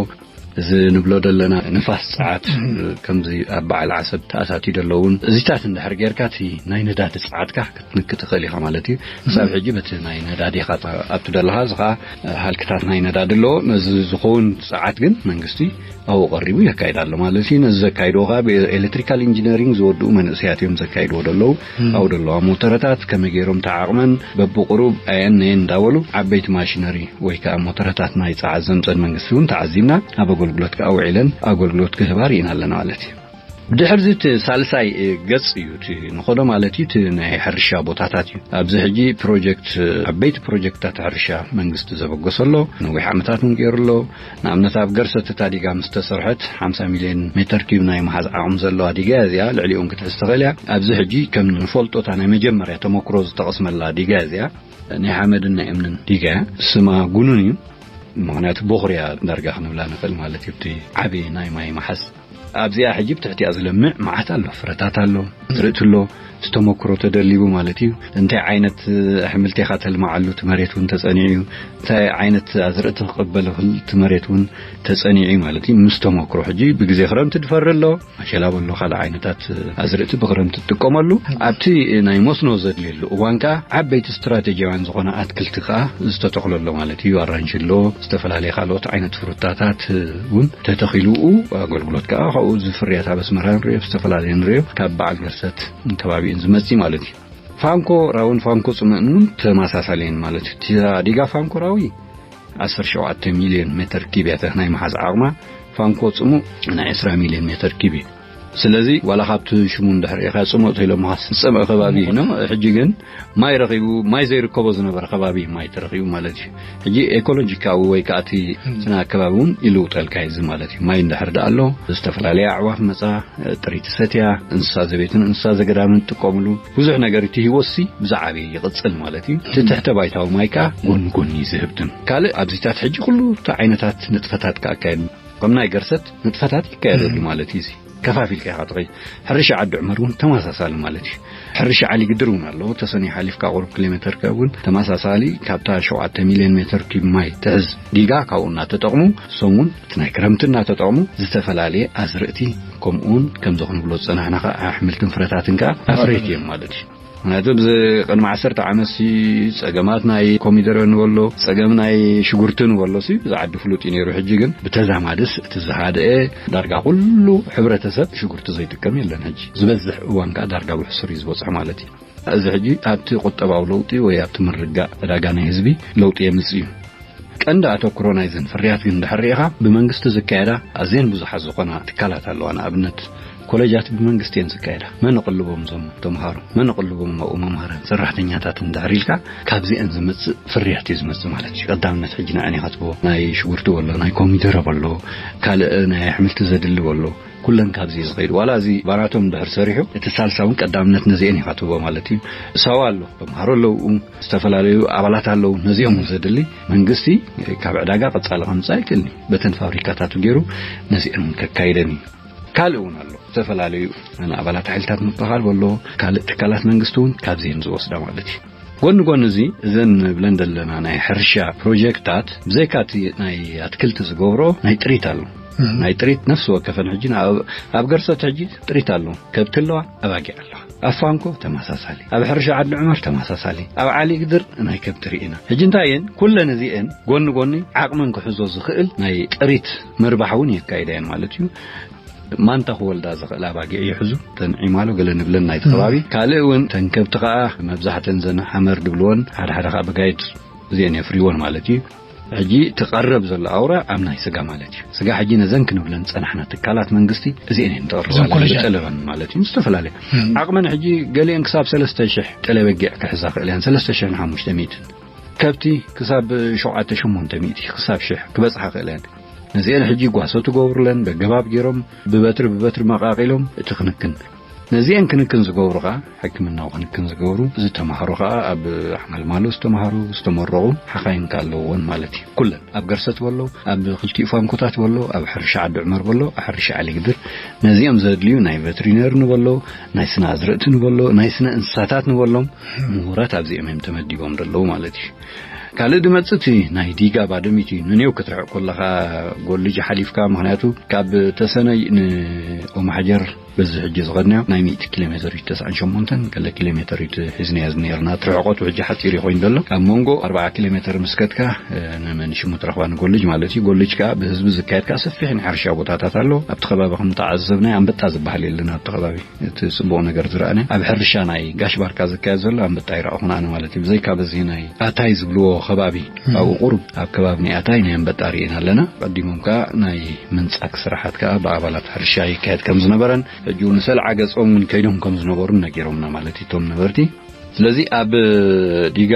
እዚ ንብሎ ዘለና ንፋስ ጸዓት ከምዚ ኣብ በዓል ዓሰብ ተኣታትዩ ዘለውን እዚታት እንድሕር ጌርካ እቲ ናይ ነዳዲ ጸዓትካ ክትንክ ትኽእል ኢኻ ማለት እዩ። ክሳብ ሕጂ በቲ ናይ ነዳዲ ኢኻ ኣብቲ ደለኻ እዚ ኸዓ ሃልክታት ናይ ነዳዲ ኣለዎ። ነዚ ዝኸውን ጸዓት ግን መንግስቲ ኣብኡ ቀሪቡ የካይድ ኣሎ ማለት እዩ። ነዚ ዘካይድዎ ከዓ ብኤሌክትሪካል ኢንጂነሪንግ ዝወድኡ መንእሰያት እዮም ዘካይድዎ ደለዉ። ኣብኡ ደለዋ ሞተረታት ከመይ ገይሮም ተዓቕመን በብቁሩብ ኣየን ነየን እንዳበሉ ዓበይቲ ማሽነሪ ወይ ከዓ ሞተረታት ናይ ጸዓት ዘምጸን መንግስቲ እውን ተዓዚብና ኣብ ኣገልግሎት ከዓ ውዒለን ኣገልግሎት ክህባ ርኢና ኣለና ማለት እዩ። ብድሕርዚ እቲ ሳልሳይ ገጽ እዩ እቲ ንኾዶ ማለት እዩ። እቲ ናይ ሕርሻ ቦታታት እዩ። ኣብዚ ሕጂ ፕሮጀክት ዓበይቲ ፕሮጀክትታት ሕርሻ መንግስቲ ዘበገሰ ኣሎ። ነዊሕ ዓመታት እውን ገይሩ ኣሎ። ንኣብነት ኣብ ገርሰት እታ ዲጋ ምስ ተሰርሐት ሓምሳ ሚልዮን ሜተር ኪብ ናይ መሓዝ ዓቕሚ ዘለዋ ዲጋ እያ እዚኣ። ልዕሊኡን ክትሕዝ ትኽእል እያ። ኣብዚ ሕጂ ከም ንፈልጦ እታ ናይ መጀመርያ ተመክሮ ዝተቐስመላ ዲጋ እያ እዚኣ። ናይ ሓመድን ናይ እምንን ዲጋ እያ። ስማ ጉኑን እዩ። ምኽንያቱ ቦኽርያ ዳርጋ ክንብላ ንኽእል ማለት እዩ። እቲ ዓቢ ናይ ማይ መሓዝ ኣብዚኣ ሕጂ ብትሕቲኣ ዝለምዕ መዓት ኣሎ፣ ፍረታት ኣሎ፣ ዝርእቲ ኣሎ፣ ዝተመክሮ ተደሊቡ ማለት እዩ። እንታይ ዓይነት ኣሕምልቲ ኢኻ ተልምዓሉ እቲ መሬት እውን ተጸኒዑ እዩ። እንታይ ዓይነት ኣዝርእቲ ክቕበል ይኽእል እቲ መሬት እውን ተጸኒዑ እዩ ማለት እዩ። ምስ ተመክሮ ሕጂ ብግዜ ክረምቲ ድፈሪ ኣሎ፣ ማሸላ በሎ፣ ካልእ ዓይነታት ኣዝርእቲ ብክረምቲ ትጥቀመሉ። ኣብቲ ናይ መስኖ ዘድልየሉ እዋን ከኣ ዓበይቲ ስትራቴጂያውያን ዝኾነ ኣትክልቲ ከኣ ዝተተኽሎ ኣሎ ማለት እዩ። ኣራንሺ ኣሎ፣ ዝተፈላለየ ካልኦት ዓይነት ፍሩታታት እውን ተተኺሉ ኣብኡ ኣገልግሎት ከኣ ካብኡ ዝፍርያት ኣብ ኣስመራ ንሪኦ፣ ዝተፈላለየ ንሪኦ ካብ በዓል ገርሰት ከባቢኡን ዝመጽእ ማለት እዩ። ፋንኮ ራውን ፋንኮ ጽምእን እውን ተመሳሳሊ እየን ማለት እዩ። እቲ ዲጋ ፋንኮ ራዊ ዓሰርተ ሸውዓተ ሚልዮን ሜተር ኪብ እያ ናይ ምሓዝ ዓቕማ፣ ፋንኮ ጽሙእ ናይ ዕስራ ሚልዮን ሜተር ኪብ እዩ። ስለዚ ዋላ ካብቲ ሽሙ እንድሕር ኢኻ ጽሙእ ተኢሎምኻ ዝጸምእ ከባቢ እዩ። ሕጂ ግን ማይ ረኺቡ፣ ማይ ዘይርከቦ ዝነበረ ከባቢ እዩ ማይ ተረኺቡ ማለት እዩ። ሕጂ ኤኮሎጂካዊ ወይ ከኣ እቲ ስነ ኣከባቢ እውን ይልውጠልካ እዩ እዚ ማለት እዩ። ማይ እንድሕር ደኣ ኣሎ፣ ዝተፈላለያ ኣዕዋፍ መጻ፣ ጥሪት ሰትያ፣ እንስሳ ዘቤትን እንስሳ ዘገዳምን ትጥቀምሉ። ብዙሕ ነገር እቲ ህይወትሲ ብዛዕበ ይቕጽል ማለት እዩ። እቲ ትሕተ ባይታዊ ማይ ከኣ ጎኒ ጎኒ እዩ ዝህብትም። ካልእ ኣብዚታት ሕጂ ኩሉ እቲ ዓይነታት ንጥፈታት ከኣካየድ ከም ናይ ገርሰት ንጥፈታት ይካየደሉ ማለት እዩ። እዚ ከፋፊልካ ኢኻ ትኸይድ። ሕርሻ ዓዲ ዑመር እውን ተመሳሳሊ ማለት እዩ። ሕርሻ ዓሊ ግድር እውን ኣለዎ። ተሰኒ ሓሊፍካ ቁሩብ ኪሎ ሜተር ከ እውን ተመሳሳሊ ካብታ ሸውዓተ ሚልዮን ሜተር ኪብ ማይ ትሕዝ ዲጋ ካብኡ እናተጠቕሙ፣ እሶም እውን እቲ ናይ ክረምቲ እናተጠቕሙ ዝተፈላለየ ኣዝርእቲ ከምኡውን ከምዚ ክንብሎ ዝጸናሕና ከኣ ኣሕምልትን ፍረታትን ከኣ ኣፍረይቲ እዮም ማለት እዩ። ምክንያቱ ብዚ ቅድሚ ዓሰርተ ዓመት ሲ ጸገማት ናይ ኮሚደረ ንበሎ፣ ጸገም ናይ ሽጉርቲ ንበሎ ሲ ብዚ ዓዲ ፍሉጥ እዩ ነይሩ። ሕጂ ግን ብተዛማድስ እቲ ዝሃደአ ዳርጋ ኩሉ ሕብረተሰብ ሽጉርቲ ዘይጥቀም የለን። ሕጂ ዝበዝሕ እዋን ከኣ ዳርጋ ብሕሱር እዩ ዝበጽሖ ማለት እዩ። እዚ ሕጂ ኣብቲ ቁጠባዊ ለውጢ ወይ ኣብቲ ምርጋእ ዕዳጋ ናይ ህዝቢ ለውጢ የምጽእ እዩ። ቀንዲ ኣተኩሮ ናይዘን ፍርያት ግን እንድሕር ርኢኻ፣ ብመንግስቲ ዝካየዳ ኣዝየን ብዙሓት ዝኾና ትካላት ኣለዋ። ንኣብነት ኮሌጃት ብመንግስቲ እየን ዝካየዳ። መን ይቕልቦም እዞም ተምሃሮ? መን ይቕልቦም ኣብኡ መምሃራን ሰራሕተኛታት እንድሕር ኢልካ፣ ካብዚአን ዝመጽእ ፍርያት እዩ ዝመጽእ ማለት እዩ። ቀዳምነት ሕጂ ንዐን ኢኻ ትቦ ናይ ሽጉርቲ በሎ፣ ናይ ኮሚደረ በሎ፣ ካልእ ናይ ኣሕምልቲ ዘድሊ በሎ፣ ኩለን ካብዚ እዩ ዝኸይድ። ዋላ እዚ ባናቶም እንድሕር ሰሪሑ፣ እቲ ሳልሳ እውን ቀዳምነት ነዚአን ኢኻ ትቦ ማለት እዩ። ሰው ኣሎ፣ ተምሃሮ ኣለዉ፣ ዝተፈላለዩ ኣባላት ኣለዉ። ነዚኦም እውን ዘድሊ መንግስቲ ካብ ዕዳጋ ቀጻሊ ከምጻእ ኣይክእልን እዩ። በተን ፋብሪካታቱ ገይሩ ነዚአን እውን ከካይደን እዩ። ካልእ እውን ኣሎ፣ ዝተፈላለዩ ንኣባላት ሓይልታት ምክልኻል በሎ፣ ካልእ ትካላት መንግስቲ እውን ካብዚአን ዝወስዳ ማለት እዩ። ጎኒ ጎኒ እዚ እዘን ንብለን ዘለና ናይ ሕርሻ ፕሮጀክታት ብዘይካ እቲ ናይ ኣትክልቲ ዝገብሮ ናይ ጥሪት ኣሎ። ናይ ጥሪት ነፍሲ ወከፈን ሕጂ ንኣብ-፣ ኣብ ገርሰት ሕጂ ጥሪት ኣሎ። ከብቲ ኣለዋ፣ ኣባጊዕ ኣለዋ። ኣብ ፋንኮ ተመሳሳሊ፣ ኣብ ሕርሻ ዓዲ ዑመር ተመሳሳሊ፣ ኣብ ዓሊ ግድር ናይ ከብቲ ርኢና። ሕጂ እንታይ እየን? ኩለን እዚአን ጎኒ ጎኒ ዓቕመን ክሕዞ ዝኽእል ናይ ጥሪት ምርባሕ እውን የካይዳ እየን ማለት እዩ። ማንታ ክወልዳ ዝኽእል ኣባጊዕ ይሕዙ፣ ተን ዒማሎ ገለ ንብለን ናይቲ ከባቢ። ካልእ እውን ተን ከብቲ ከኣ መብዛሕተን ዘን ሓመር ድብልወን፣ ሓደ ሓደ ከኣ ብጋይድ እዚአን የፍርይወን ማለት እዩ። ሕጂ ትቐረብ ዘሎ ኣውራ ኣብ ናይ ስጋ ማለት እዩ። ስጋ ሕጂ ነዘን ክንብለን ጸናሕና ትካላት መንግስቲ እዚአን እየን ትቕርባ እዘን ኮለጃት። ጠለበን ማለት እዩ። ዝተፈላለየ ዓቕመን ሕጂ ገሊአን ክሳብ ሰለስተ ሽሕ ጠለበጊዕ ክሕዛ ክእል እየን። ሰለስተ ሽሕ ንሓሙሽተ ሚእትን ከብቲ ክሳብ ሸውዓተ ሸሞንተ ሚእቲ ክሳብ ሽሕ ክበጽሓ ክእል እየን። ነዚአን ሕጂ ጓሶ ትገብሩለን በገባብ ገይሮም ብበትሪ ብበትሪ መቓቒሎም እቲ ክንክን ነዚአን ክንክን ዝገብሩ ከዓ ሕክምናዊ ክንክን ዝገብሩ ዝተማሃሩ ከዓ ኣብ ሓማልማሎ ዝተማሃሩ ዝተመረቑ ሓኻይም ከዓ ኣለውዎን ማለት እዩ። ኩለን ኣብ ገርሰት በሎ ኣብ ክልቲኡ ፋንኮታት በሎ ኣብ ሕርሻ ዓዲ ዑመር በሎ ኣብ ሕርሻ ዓሊግድር ነዚኦም ዘድልዩ ናይ ቨትሪነር ንበሎ ናይ ስነ ኣዝርእቲ ንበሎ ናይ ስነ እንስሳታት ንበሎም ምሁራት ኣብዚኦም እዮም ተመዲቦም ዘለዉ ማለት እዩ። ካልእ ድመጽእ እቲ ናይ ዲጋ ባደሚት እዩ። ንኔው ክትርሕቕ ከለኻ ጎልጅ ሓሊፍካ፣ ምኽንያቱ ካብ ተሰነይ ንኦማሓጀር በዚ ሕጂ ዝኸድናዮ ናይ ሚእቲ ኪሎ ሜትር እዩ፣ ተስዓን ሸሞንተን ገለ ኪሎ ሜትር እዩ ሒዝናዮ ዝኔርና። እቲ ርሕቐቱ ሕጂ ሓጺር እዩ ኮይኑ ዘሎ። ኣብ መንጎ ኣርብዓ ኪሎ ሜትር ምስ ከድካ፣ እ፣ ንመን ሽሙ ትረኽባ ንጎልጅ ማለት እዩ። ጎልጅ ከኣ ብህዝቢ ዝካየድ ከኣ ሰፊሕ ናይ ሕርሻ ቦታታት ኣሎ። ኣብቲ ከባቢ ከም ተዓዘብናዮ ኣንበጣ ዝበሃል የለን ኣብቲ ከባቢ። እቲ ጽቡቕ ነገር ዝረኣነ ኣብ ሕርሻ ናይ ጋሽ ባርካ ዝካየድ ዘሎ ኣንበጣ ይረኣኹን ኣነ ማለት እዩ። ብዘይካ በዚ ናይ ኣታይ ዝብልዎ ከባቢ፣ ኣብኡ ቁሩብ ኣብ ከባቢ ናይ ኣታይ ናይ ኣንበጣ ርኢና ኣለና። ቀዲሞም ከኣ ናይ ምንጻግ ስራሓት ከኣ ብኣባላት ሕርሻ ይካየድ ከም ዝነበረን፣ ሕጂ እውን ሰልዓ ገጾም እውን ከይዶም ከም ዝነበሩ ነጊሮምና ማለት እዩ እቶም ነበርቲ። ስለዚ ኣብ ዲጋ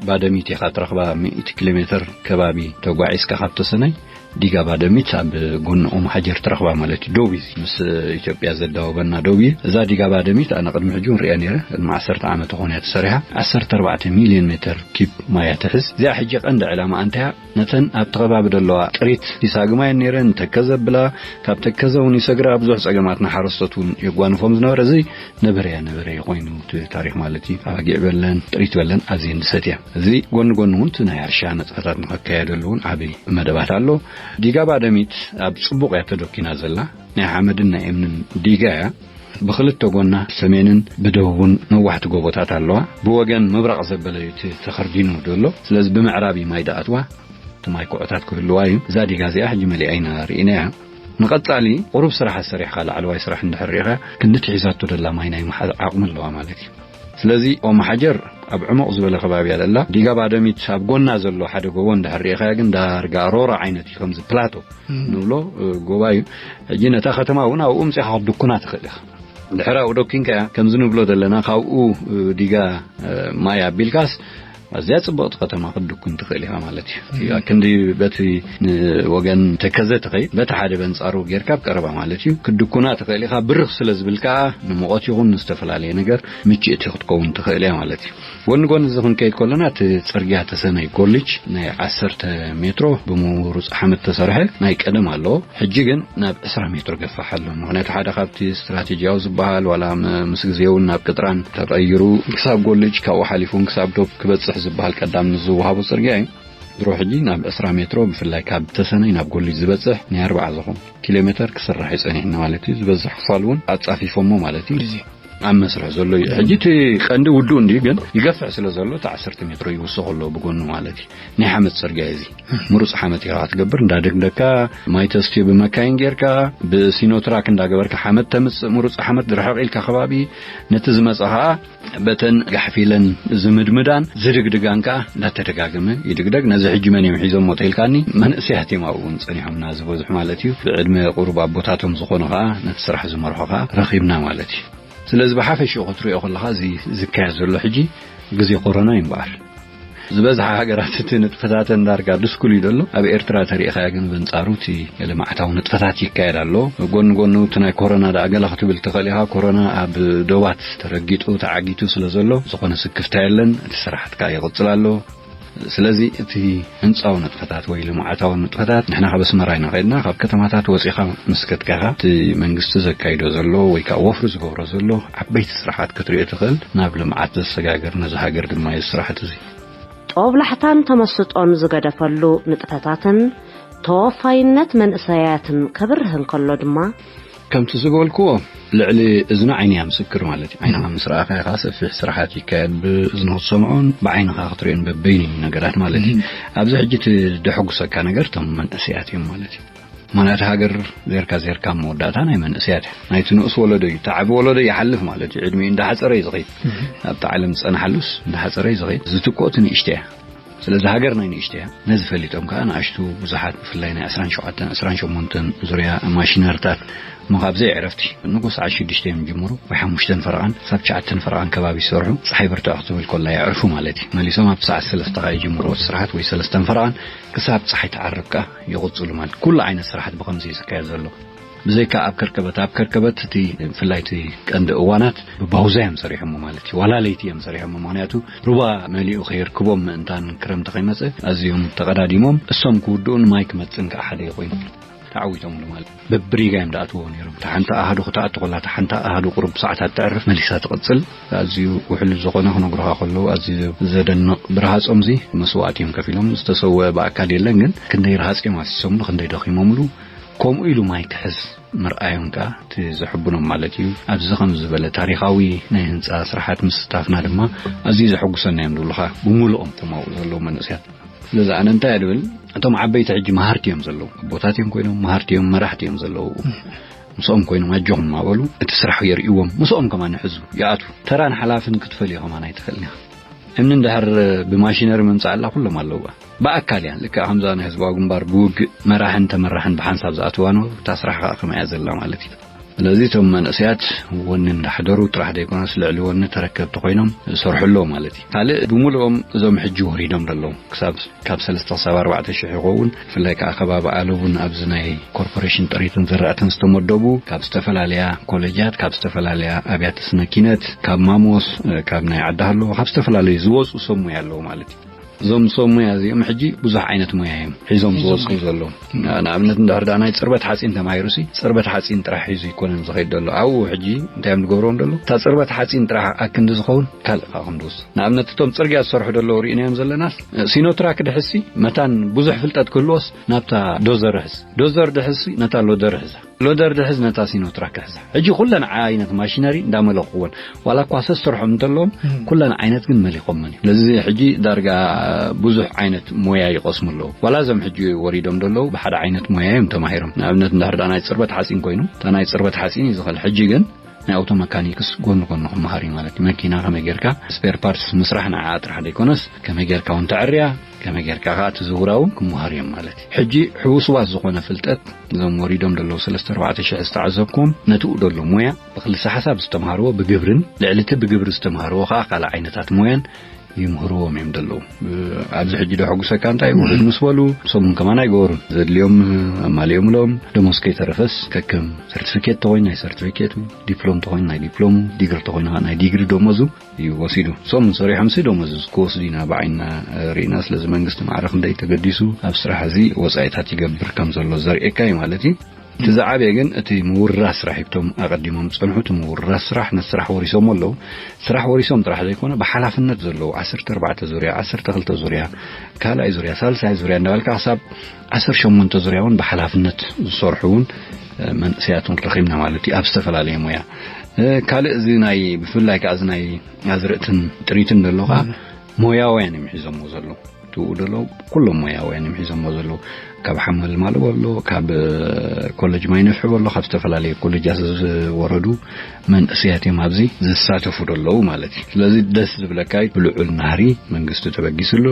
ባደሚት ኢኻ ትረኽባ፣ ሚእቲ ኪሎ ሜትር ከባቢ ተጓዒዝካ ካብ ተሰነይ ዲጋ ባደሚት ኣብ ጎኒ ኦም ሓጀር ትረኽባ ማለት እዩ። ዶብ እዩ፣ ምስ ኢትዮጵያ ዘዳወበና ዶብ እዩ። እዛ ዲጋ ባደሚት ኣነ ቅድሚ ሕጂ እውን ሪኣ ነይረ። ቅድሚ ዓሰርተ ዓመት ዝኾነ እያ ተሰሪሓ። ዓሰርተ ኣርባዕተ ሚልዮን ሜትር ኪብ ማያ ትሕዝ። እዚኣ ሕጂ ቀንዲ ዕላማ ኣንታያ ነተን ኣብቲ ከባቢ ዘለዋ ጥሪት ይሳግማ እየን ነይረን፣ ተከዘ ብላ፣ ካብ ተከዘ እውን ይሰግራ። ብዙሕ ጸገማት ንሓረስቶት እውን የጓንፎም ዝነበረ። እዚ ነበረያ ነበረያ ኮይኑ እቲ ታሪኽ ማለት እዩ። ኣባጊዕ በለን ጥሪት በለን ኣዝየን ዝሰትያ። እዚ ጎኒ ጎኒ እውን እቲ ናይ ሕርሻ ነጥፈታት ንኸካየደሉ እውን ዓቢ መደባት ኣሎ። ዲጋ ባደሚት ኣብ ጽቡቕ እያ ተደኪና ዘላ። ናይ ሓመድን ናይ እምንን ዲጋ እያ። ብኽልተ ጎና ሰሜንን ብደቡብን ነዋሕቲ ጎቦታት ኣለዋ። ብወገን ምብራቕ ዘበለ እዩ እቲ ተኸርዲኑ ዘሎ። ስለዚ ብምዕራብ እዩ ማይ ደኣትዋ። እቲ ማይ ኩዕታት ክህልዋ እዩ። እዛ ዲጋ እዚኣ ሕጂ መሊኣ ኢና ርኢናያ። ንቐጻሊ ቁሩብ ስራሕ ሰሪሕካ፣ ላዕለዋይ ስራሕ እንድሕር ርኢኻ፣ ክንዲ ትሒዛቶ ደላ ማይ ናይ ምሓዝ ዓቕሚ ኣለዋ ማለት እዩ። ስለዚ ኦም ሓጀር ኣብ ዕሙቕ ዝበለ ከባቢ እያ ደላ። ዲጋ ባደሚት ኣብ ጎና ዘሎ ሓደ ጎቦ እንድሕር ርኢኻያ ግን ዳርጋ ሮራ ዓይነት እዩ፣ ከምዚ ፕላቶ ንብሎ፣ እ፣ ጎባ እዩ። ሕጂ ነታ ከተማ እውን ኣብኡ ምጺኻ ክትድኩና ትኽእል ኢኻ። ድሕር ኣብኡ ደኪንካያ፣ ከምዚ ንብሎ ዘለና፣ ካብኡ፣ እ፣ ዲጋ፣ እ፣ ማይ ኣቢልካስ ኣዝያ ጽብቕቲ ከተማ ክትድኩን ትኽእል ኢኻ ማለት እዩ። እያ ክንዲ በቲ ንወገን ተከዘ ትኸይድ፣ በቲ ሓደ በንጻሩ ጌርካ ኣብ ቀረባ ማለት እዩ። ክትድኩና ትኽእል ኢኻ። ብርኽ ስለ ዝብል ከኣ ንሙቐት ይኹን ንዝተፈላለየ ነገር ምችእቲ ክትከውን ትኽእል እያ ማለት እዩ። ጎኒ ጎኒ እዚ ክንከይድ ከለና፣ እቲ ጽርግያ ተሰነይ ኮሌጅ ናይ ዓሰርተ ሜትሮ ብምሩጽ ሓመድ ተሰርሐ ናይ ቀደም ኣለዎ። ሕጂ ግን ናብ ዕስራ ሜትሮ ገፋሕ ኣሎ። ምኽንያቱ ሓደ ካብቲ ስትራቴጂያዊ ዝበሃል፣ ዋላ ም-፣ ምስ ግዜ እውን ናብ ቅጥራን ተቐይሩ፣ ክሳብ ጎልጅ፣ ካብኡ ሓሊፉ እውን ክሳብ ዶብ ክበጽሕ ዝበሃል ቀዳም ንዝወሃቦ ጽርግያ እዩ። ድሮ ሕጂ ናብ ዕስራ ሜትሮ፣ ብፍላይ ካብ ተሰነይ ናብ ጎልጅ ዝበጽሕ ናይ ኣርብዓ ዝኾን ኪሎ ሜተር ክስራሕ እዩ ጸኒሕና ማለት እዩ። ዝበዝሕ ክፋል እውን ኣጻፊፎሞ ማለት እዩ። እዚ ኣብ መስርሕ ዘሎ እዩ። ሕጂ እቲ ቀንዲ ውዱእ እንድዩ፣ ግን ይገፍሕ ስለ ዘሎ፣ እቲ ዓሰርተ ሜትሮ ይውስኽ ኣሎ ብጎኑ ማለት እዩ። ናይ ሓመድ ጽርግያ እዩ እዚ። ምሩጽ ሓመድ ኢኻ ክትገብር፣ እንዳደግደካ፣ ማይ ተስትዮ ብመካይን ጌርካ፣ ብሲኖትራክ እንዳገበርካ ሓመድ ተምጽእ፣ ምሩጽ ሓመድ ርሕቕ ኢልካ ከባቢ፣ ነቲ ዝመጸ ኸኣ በተን ጋሕፊለን ዝምድምዳን ዝድግድጋን ከኣ እንዳተደጋገመ ይድግደግ። ነዚ ሕጂ መን እዮም ሒዞሞ ተኢልካኒ፣ መንእሰያት እዮም ኣብኡ እውን ጸኒሖምና ዝበዝሑ ማለት እዩ። ብዕድመ ቁሩብ ኣቦታቶም ዝኾኑ ኸኣ ነቲ ስራሕ ዝመርሑ ኸኣ ረኺብና ማለት እዩ። ስለዚ ብሓፈሽኡ ክትሪኦ ከለኻ፣ እዚ ዝካየድ ዘሎ ሕጂ ግዜ ኮሮና እዩ እምበኣር። ዝበዝሓ ሃገራት እቲ ንጥፈታተን ዳርጋ ድስኩል እዩ ዘሎ። ኣብ ኤርትራ ተሪእኻያ ግን በንጻሩ እቲ ልምዓታዊ ንጥፈታት ይካየድ ኣሎ። ጎኒ ጎኑ እቲ ናይ ኮሮና ደኣ ገለ ክትብል ትኽእል ኢኻ። ኮሮና ኣብ ዶባት ተረጊጡ ተዓጊቱ ስለ ዘሎ፣ ዝኾነ ስክፍታ የለን። እቲ ስራሓት ከኣ ይቕጽል ኣሎ። ስለዚ እቲ ህንጻዊ ንጥፈታት ወይ ልምዓታዊ ንጥፈታት፣ ንሕና ካብ ኣስመራ ኢና ከድና፣ ካብ ከተማታት ወጺኻ ምስ ከድካ ኢኻ እቲ መንግስቲ ዘካይዶ ዘሎ ወይ ከኣ ወፍሪ ዝገብሮ ዘሎ ዓበይቲ ስራሓት ክትሪኦ ትኽእል፣ ናብ ልምዓት ዘሰጋግር፣ ነዚ ሃገር ድማ እዩ ስራሕቲ እዚ። ጦብላሕታን ተመስጦን ዝገደፈሉ ንጥፈታትን ተወፋይነት መንእሰያትን ከብርህ እንከሎ ድማ፣ ከምቲ ዝበልክዎ፣ ልዕሊ እዝኒ ዓይኒ እያ ምስክር ማለት እዩ። ዓይንኻ ምስ ረኣኻ ኢኻ ሰፊሕ ስራሓት ይካየድ፣ ብእዝኒ ክትሰምዖን ብዓይንኻ ክትሪኦን በበይኑ እዩ ነገራት ማለት እዩ። እም። ኣብዚ ሕጂ እቲ ደሐጉሰካ ነገር እቶም መንእሰያት እዮም ማለት እዩ። ማለት ሃገር ዜርካ ዜርካ መወዳእታ ናይ መንእሰያት እያ። ናይቲ ንኡስ ወለዶ እዩ፣ እቲ ዓቢ ወለዶ ይሓልፍ ማለት እዩ። ዕድሚኡ እንዳሓጸረ እዩ ዝኸይድ። እም። ኣብቲ ዓለም ዝጸንሓሉስ እንዳሓጸረ እዩ ዝኸይድ። ዝትክኦ እቲ ንእሽቶ እያ። ስለዚ ሃገር ናይ ንእሽቶ እያ። ነዚ ፈሊጦም ከኣ ንኣሽቱ ብዙሓት፣ ብፍላይ ናይ ዕስራን ሸውዓተን ዕስራን ሸሞንተን ዙርያ ማሽነርታት እሞ ካብ ዘይዕረፍቲ ንጎ ሰዓት ሽዱሽተ እዮም ዝጅምሩ፣ ወይ ሓሙሽተን ፈረቓን ክሳብ ትሽዓተን ፈረቓን ከባቢ ይሰርሑ። ጸሓይ ብርትዕ ክትብል ከላ የዕርፉ ማለት እዩ። መሊሶም ኣብ ሰዓት ሰለስተ ከኣ ይጅምሩ እቲ ስራሓት፣ ወይ ሰለስተን ፈረቓን ክሳብ ጸሓይ ትዓርብ ከኣ ይቕጽሉ ማለት። ኩሉ ዓይነት ስራሓት ብኸምዚ እዩ ዝካየድ ዘሎ። ብዘይካ ኣብ ከርከበት ኣብ ከርከበት እቲ ብፍላይ እቲ ቀንዲ እዋናት ብባውዛ እዮም ሰሪሖሞ ማለት እዩ። ዋላ ለይቲ እዮም ሰሪሖሞ፣ ምክንያቱ ሩባ መሊኡ ከየርክቦም ምእንታን ክረምቲ ከይመፀ ኣዝዮም ተቐዳዲሞም እሶም ክውድኡን ማይ ክመፅን ከዓ ሓደ ኮይኑ ተዓዊቶምሉ ማለት እዩ። በብሪጋ እዮም ደኣትዎ ነይሮም። እታ ሓንቲ ኣሃዱ ክትኣቱ ከላ እታ ሓንቲ ኣሃዱ ቁሩብ ሰዓታት ተዕርፍ መሊሳ ትቕፅል። ኣዝዩ ውሕሉል ዝኾነ ክነግሩኻ ከለዉ ኣዝዩ ዘደንቕ ብረሃጾም እዚ መስዋእቲ እዮም ከፊሎም። ዝተሰወ ብኣካል የለን ግን ክንደይ ረሃጽ እዮም ኣፍሲሶምሉ ክንደይ ደኺሞምሉ። ከምኡ ኢሉ ማይ ክሕዝ ምርኣዮም ከኣ እቲ ዘሕብኖም ማለት እዩ። ኣብዚ ከም ዝበለ ታሪኻዊ ናይ ህንጻ ስራሓት ምስታፍና ድማ ኣዝዩ ዘሐጉሰና እዮም ዝብሉኻ ብምሉኦም እቶም ኣብኡ ዘለዉ መንእሰያት። ስለዚ ኣነ እንታይ እየ ድብል፣ እቶም ዓበይቲ ሕጂ መሃርቲ እዮም ዘለዉ፣ ኣቦታት እዮም ኮይኖም መሃርቲ እዮም መራሕቲ እዮም ዘለዉ። ምስኦም ኮይኖም ኣጆኹም እናበሉ እቲ ስራሕ የርእዎም፣ ምስኦም ከማን ይሕዙ ይኣቱ። ተራን ሓላፍን ክትፈልዮ ከማን ኣይትኽእልን ኢኻ። እምኒ እንድሕር ብማሽነሪ ምምጻእ ኣላ ኩሎም ኣለውዋ። ብኣካል እያ ልክዕ ከምዛ ናይ ህዝባዊ ግንባር ብውግእ መራሕን ተመራሕን ብሓንሳብ ዝኣትዋ ነው። እታ ስራሕ ከዓ ከመይ እያ ዘላ ማለት እዩ። ስለዚ እቶም መንእሰያት ወኒ እንዳሕደሩ ጥራሕ ዘይኮነስ ልዕሊ ወኒ ተረከብቲ ኮይኖም ዝሰርሑ ኣለዉ ማለት እዩ። ካልእ ብምሉኦም እዞም ሕጂ ወሪዶም ዘለዉ ክሳብ ካብ ሰለስተ ክሳብ ኣርባዕተ ሽሕ ይኸውን። ብፍላይ ከዓ ከባቢ ኣለቡን ኣብዚ ናይ ኮርፖሬሽን ጥሪትን ዝራእትን ዝተመደቡ ካብ ዝተፈላለያ ኮሌጃት ካብ ዝተፈላለያ ኣብያተ ስነ ኪነት ካብ ማሞስ ካብ ናይ ዓዲ ሃለዎ ካብ ዝተፈላለዩ ዝወፁ ሰብ ሙያ ኣለዉ ማለት እዩ። እዞም ሰብ ሙያ እዚኦም ሕጂ ብዙሕ ዓይነት ሙያ እዮም ሒዞም ዝወፁ ዘለዉ። ንኣብነት እንድሕር ደኣ ናይ ፅርበት ሓፂን ተማሂሩ ሲ ፅርበት ሓፂን ጥራሕ ሒዙ ይኮነን ዝኸይድ ዘሎ ኣብኡ ሕጂ እንታይ እዮም ዝገብርዎም ዘለዉ እታ ፅርበት ሓፂን ጥራሕ ኣክንዲ ዝኸውን ካልእ ከዓ ክንድውስ ንኣብነት እቶም ፅርግያ ዝሰርሑ ዘለዉ ርኢናዮም ዘለናስ ሲኖትራክ ድሕሲ መታን ብዙሕ ፍልጠት ክህልዎስ ናብታ ዶዘር ርሕስ ዶዘር ድሕሲ ነታ ሎደር ርሕሳ ሎደር ድሕዝ ነታ ሲኖትራክ ክሕዛ ሕጂ ኩለን ዓይነት ማሽነሪ እንዳመለኽዎን ዋላ እኳ ሰሰርሖም እንተለዎም ኩለን ዓይነት ግን መሊኾመን እዩ ስለዚ ሕጂ ዳርጋ ብዙሕ ዓይነት ሞያ ይቐስሙ ኣለዉ ዋላ እዞም ሕጂ ወሪዶም ዘለዉ ብሓደ ዓይነት ሞያ እዮም ተማሂሮም ንኣብነት እንዳሕር ዳ ናይ ፅርበት ሓፂን ኮይኑ እታ ናይ ፅርበት ሓፂን እዩ ዝኽእል ሕጂ ግን ናይ ኣውቶ መካኒክስ ጎኒ ጎኒ ክመሃር እዩ ማለት እዩ መኪና ከመይ ጌርካ ስፔር ፓርትስ ምስራሕ ንዓ ጥራሕ ዘይኮነስ ከመይ ጌርካ እውን ተዕርያ ከመይ ጌርካ ከዓ ትዝውራ እውን ክመሃሩ እዮም ማለት እዩ ሕጂ ሕውስዋስ ዝኾነ ፍልጠት እዞም ወሪዶም ዘለዉ ሰለስተ ኣርባዕተ ሽሕ ዝተዓዘብኩም ነትኡ ደሎ ሞያ ብክልሰ ሓሳብ ዝተምሃርዎ ብግብርን ልዕሊ እቲ ብግብሪ ዝተምሃርዎ ከዓ ካልእ ዓይነታት ሞያን ይምህርዎም እዮም ዘለዉ ኣብዚ ሕጂ ዶ ሕጉሰካ እንታይ ውሉድ ምስ በሉ ሰሙን ከማን ኣይገበሩን ዘድልዮም ኣማሊኦምሎም ደሞዝ ከይተረፈስ ከከም ሰርቲፊኬት ተኮይኑ ናይ ሰርቲፊኬቱ ዲፕሎም ተኮይኑ ናይ ዲፕሎሙ ዲግሪ ተኮይኑ ናይ ዲግሪ ደሞዙ እዩ ወሲዱ። እሶም ሰሪሖም ሲ ደሞዝ ክወስዱ ኢና ብዓይንና ርኢና። ስለዚ መንግስቲ ማዕረ ክንደይ ተገዲሱ ኣብ ስራሕ እዚ ወፃኢታት ይገብር ከም ዘሎ ዘርእየካ እዩ ማለት እዩ። እቲ ዝዓበየ ግን እቲ ምውራስ ስራሕ ሂብቶም ኣቐዲሞም ዝፀንሑ እቲ ምውራስ ስራሕ ነቲ ስራሕ ወሪሶሞ ኣለዉ። ስራሕ ወሪሶም ጥራሕ ዘይኮነ ብሓላፍነት ዘለዉ ዓሰርተ ኣርባዕተ ዙርያ፣ ዓሰርተ ክልተ ዙርያ፣ ካልኣይ ዙርያ፣ ሳልሳይ ዙርያ እንዳበልካ ክሳብ ዓሰርተ ሸሞንተ ዙርያ እውን ብሓላፍነት ዝሰርሑ እውን መንእሰያት እውን ረኺብና ማለት እዩ ኣብ ዝተፈላለየ ሞያ ካልእ እዚ ናይ ብፍላይ ከዓ እዚ ናይ ኣዝርእትን ጥሪትን ዘሎ ከዓ ሞያውያን እዮም ሒዞምዎ ዘለዉ ትኡ ደሎ ኩሎም ሞያውያን እዮም ሒዞምዎ ዘለዉ ካብ ሓመል ማልቦ ኣሎ ካብ ኮለጅ ማይነፍሒ ኣሎ ካብ ዝተፈላለየ ኮለጃት ዝወረዱ መንእሰያት እዮም ኣብዚ ዝሳተፉ ደለዉ ማለት እዩ ስለዚ ደስ ዝብለካ እዩ ብልዑል ናህሪ መንግስቲ ተበጊሱ ኣሎ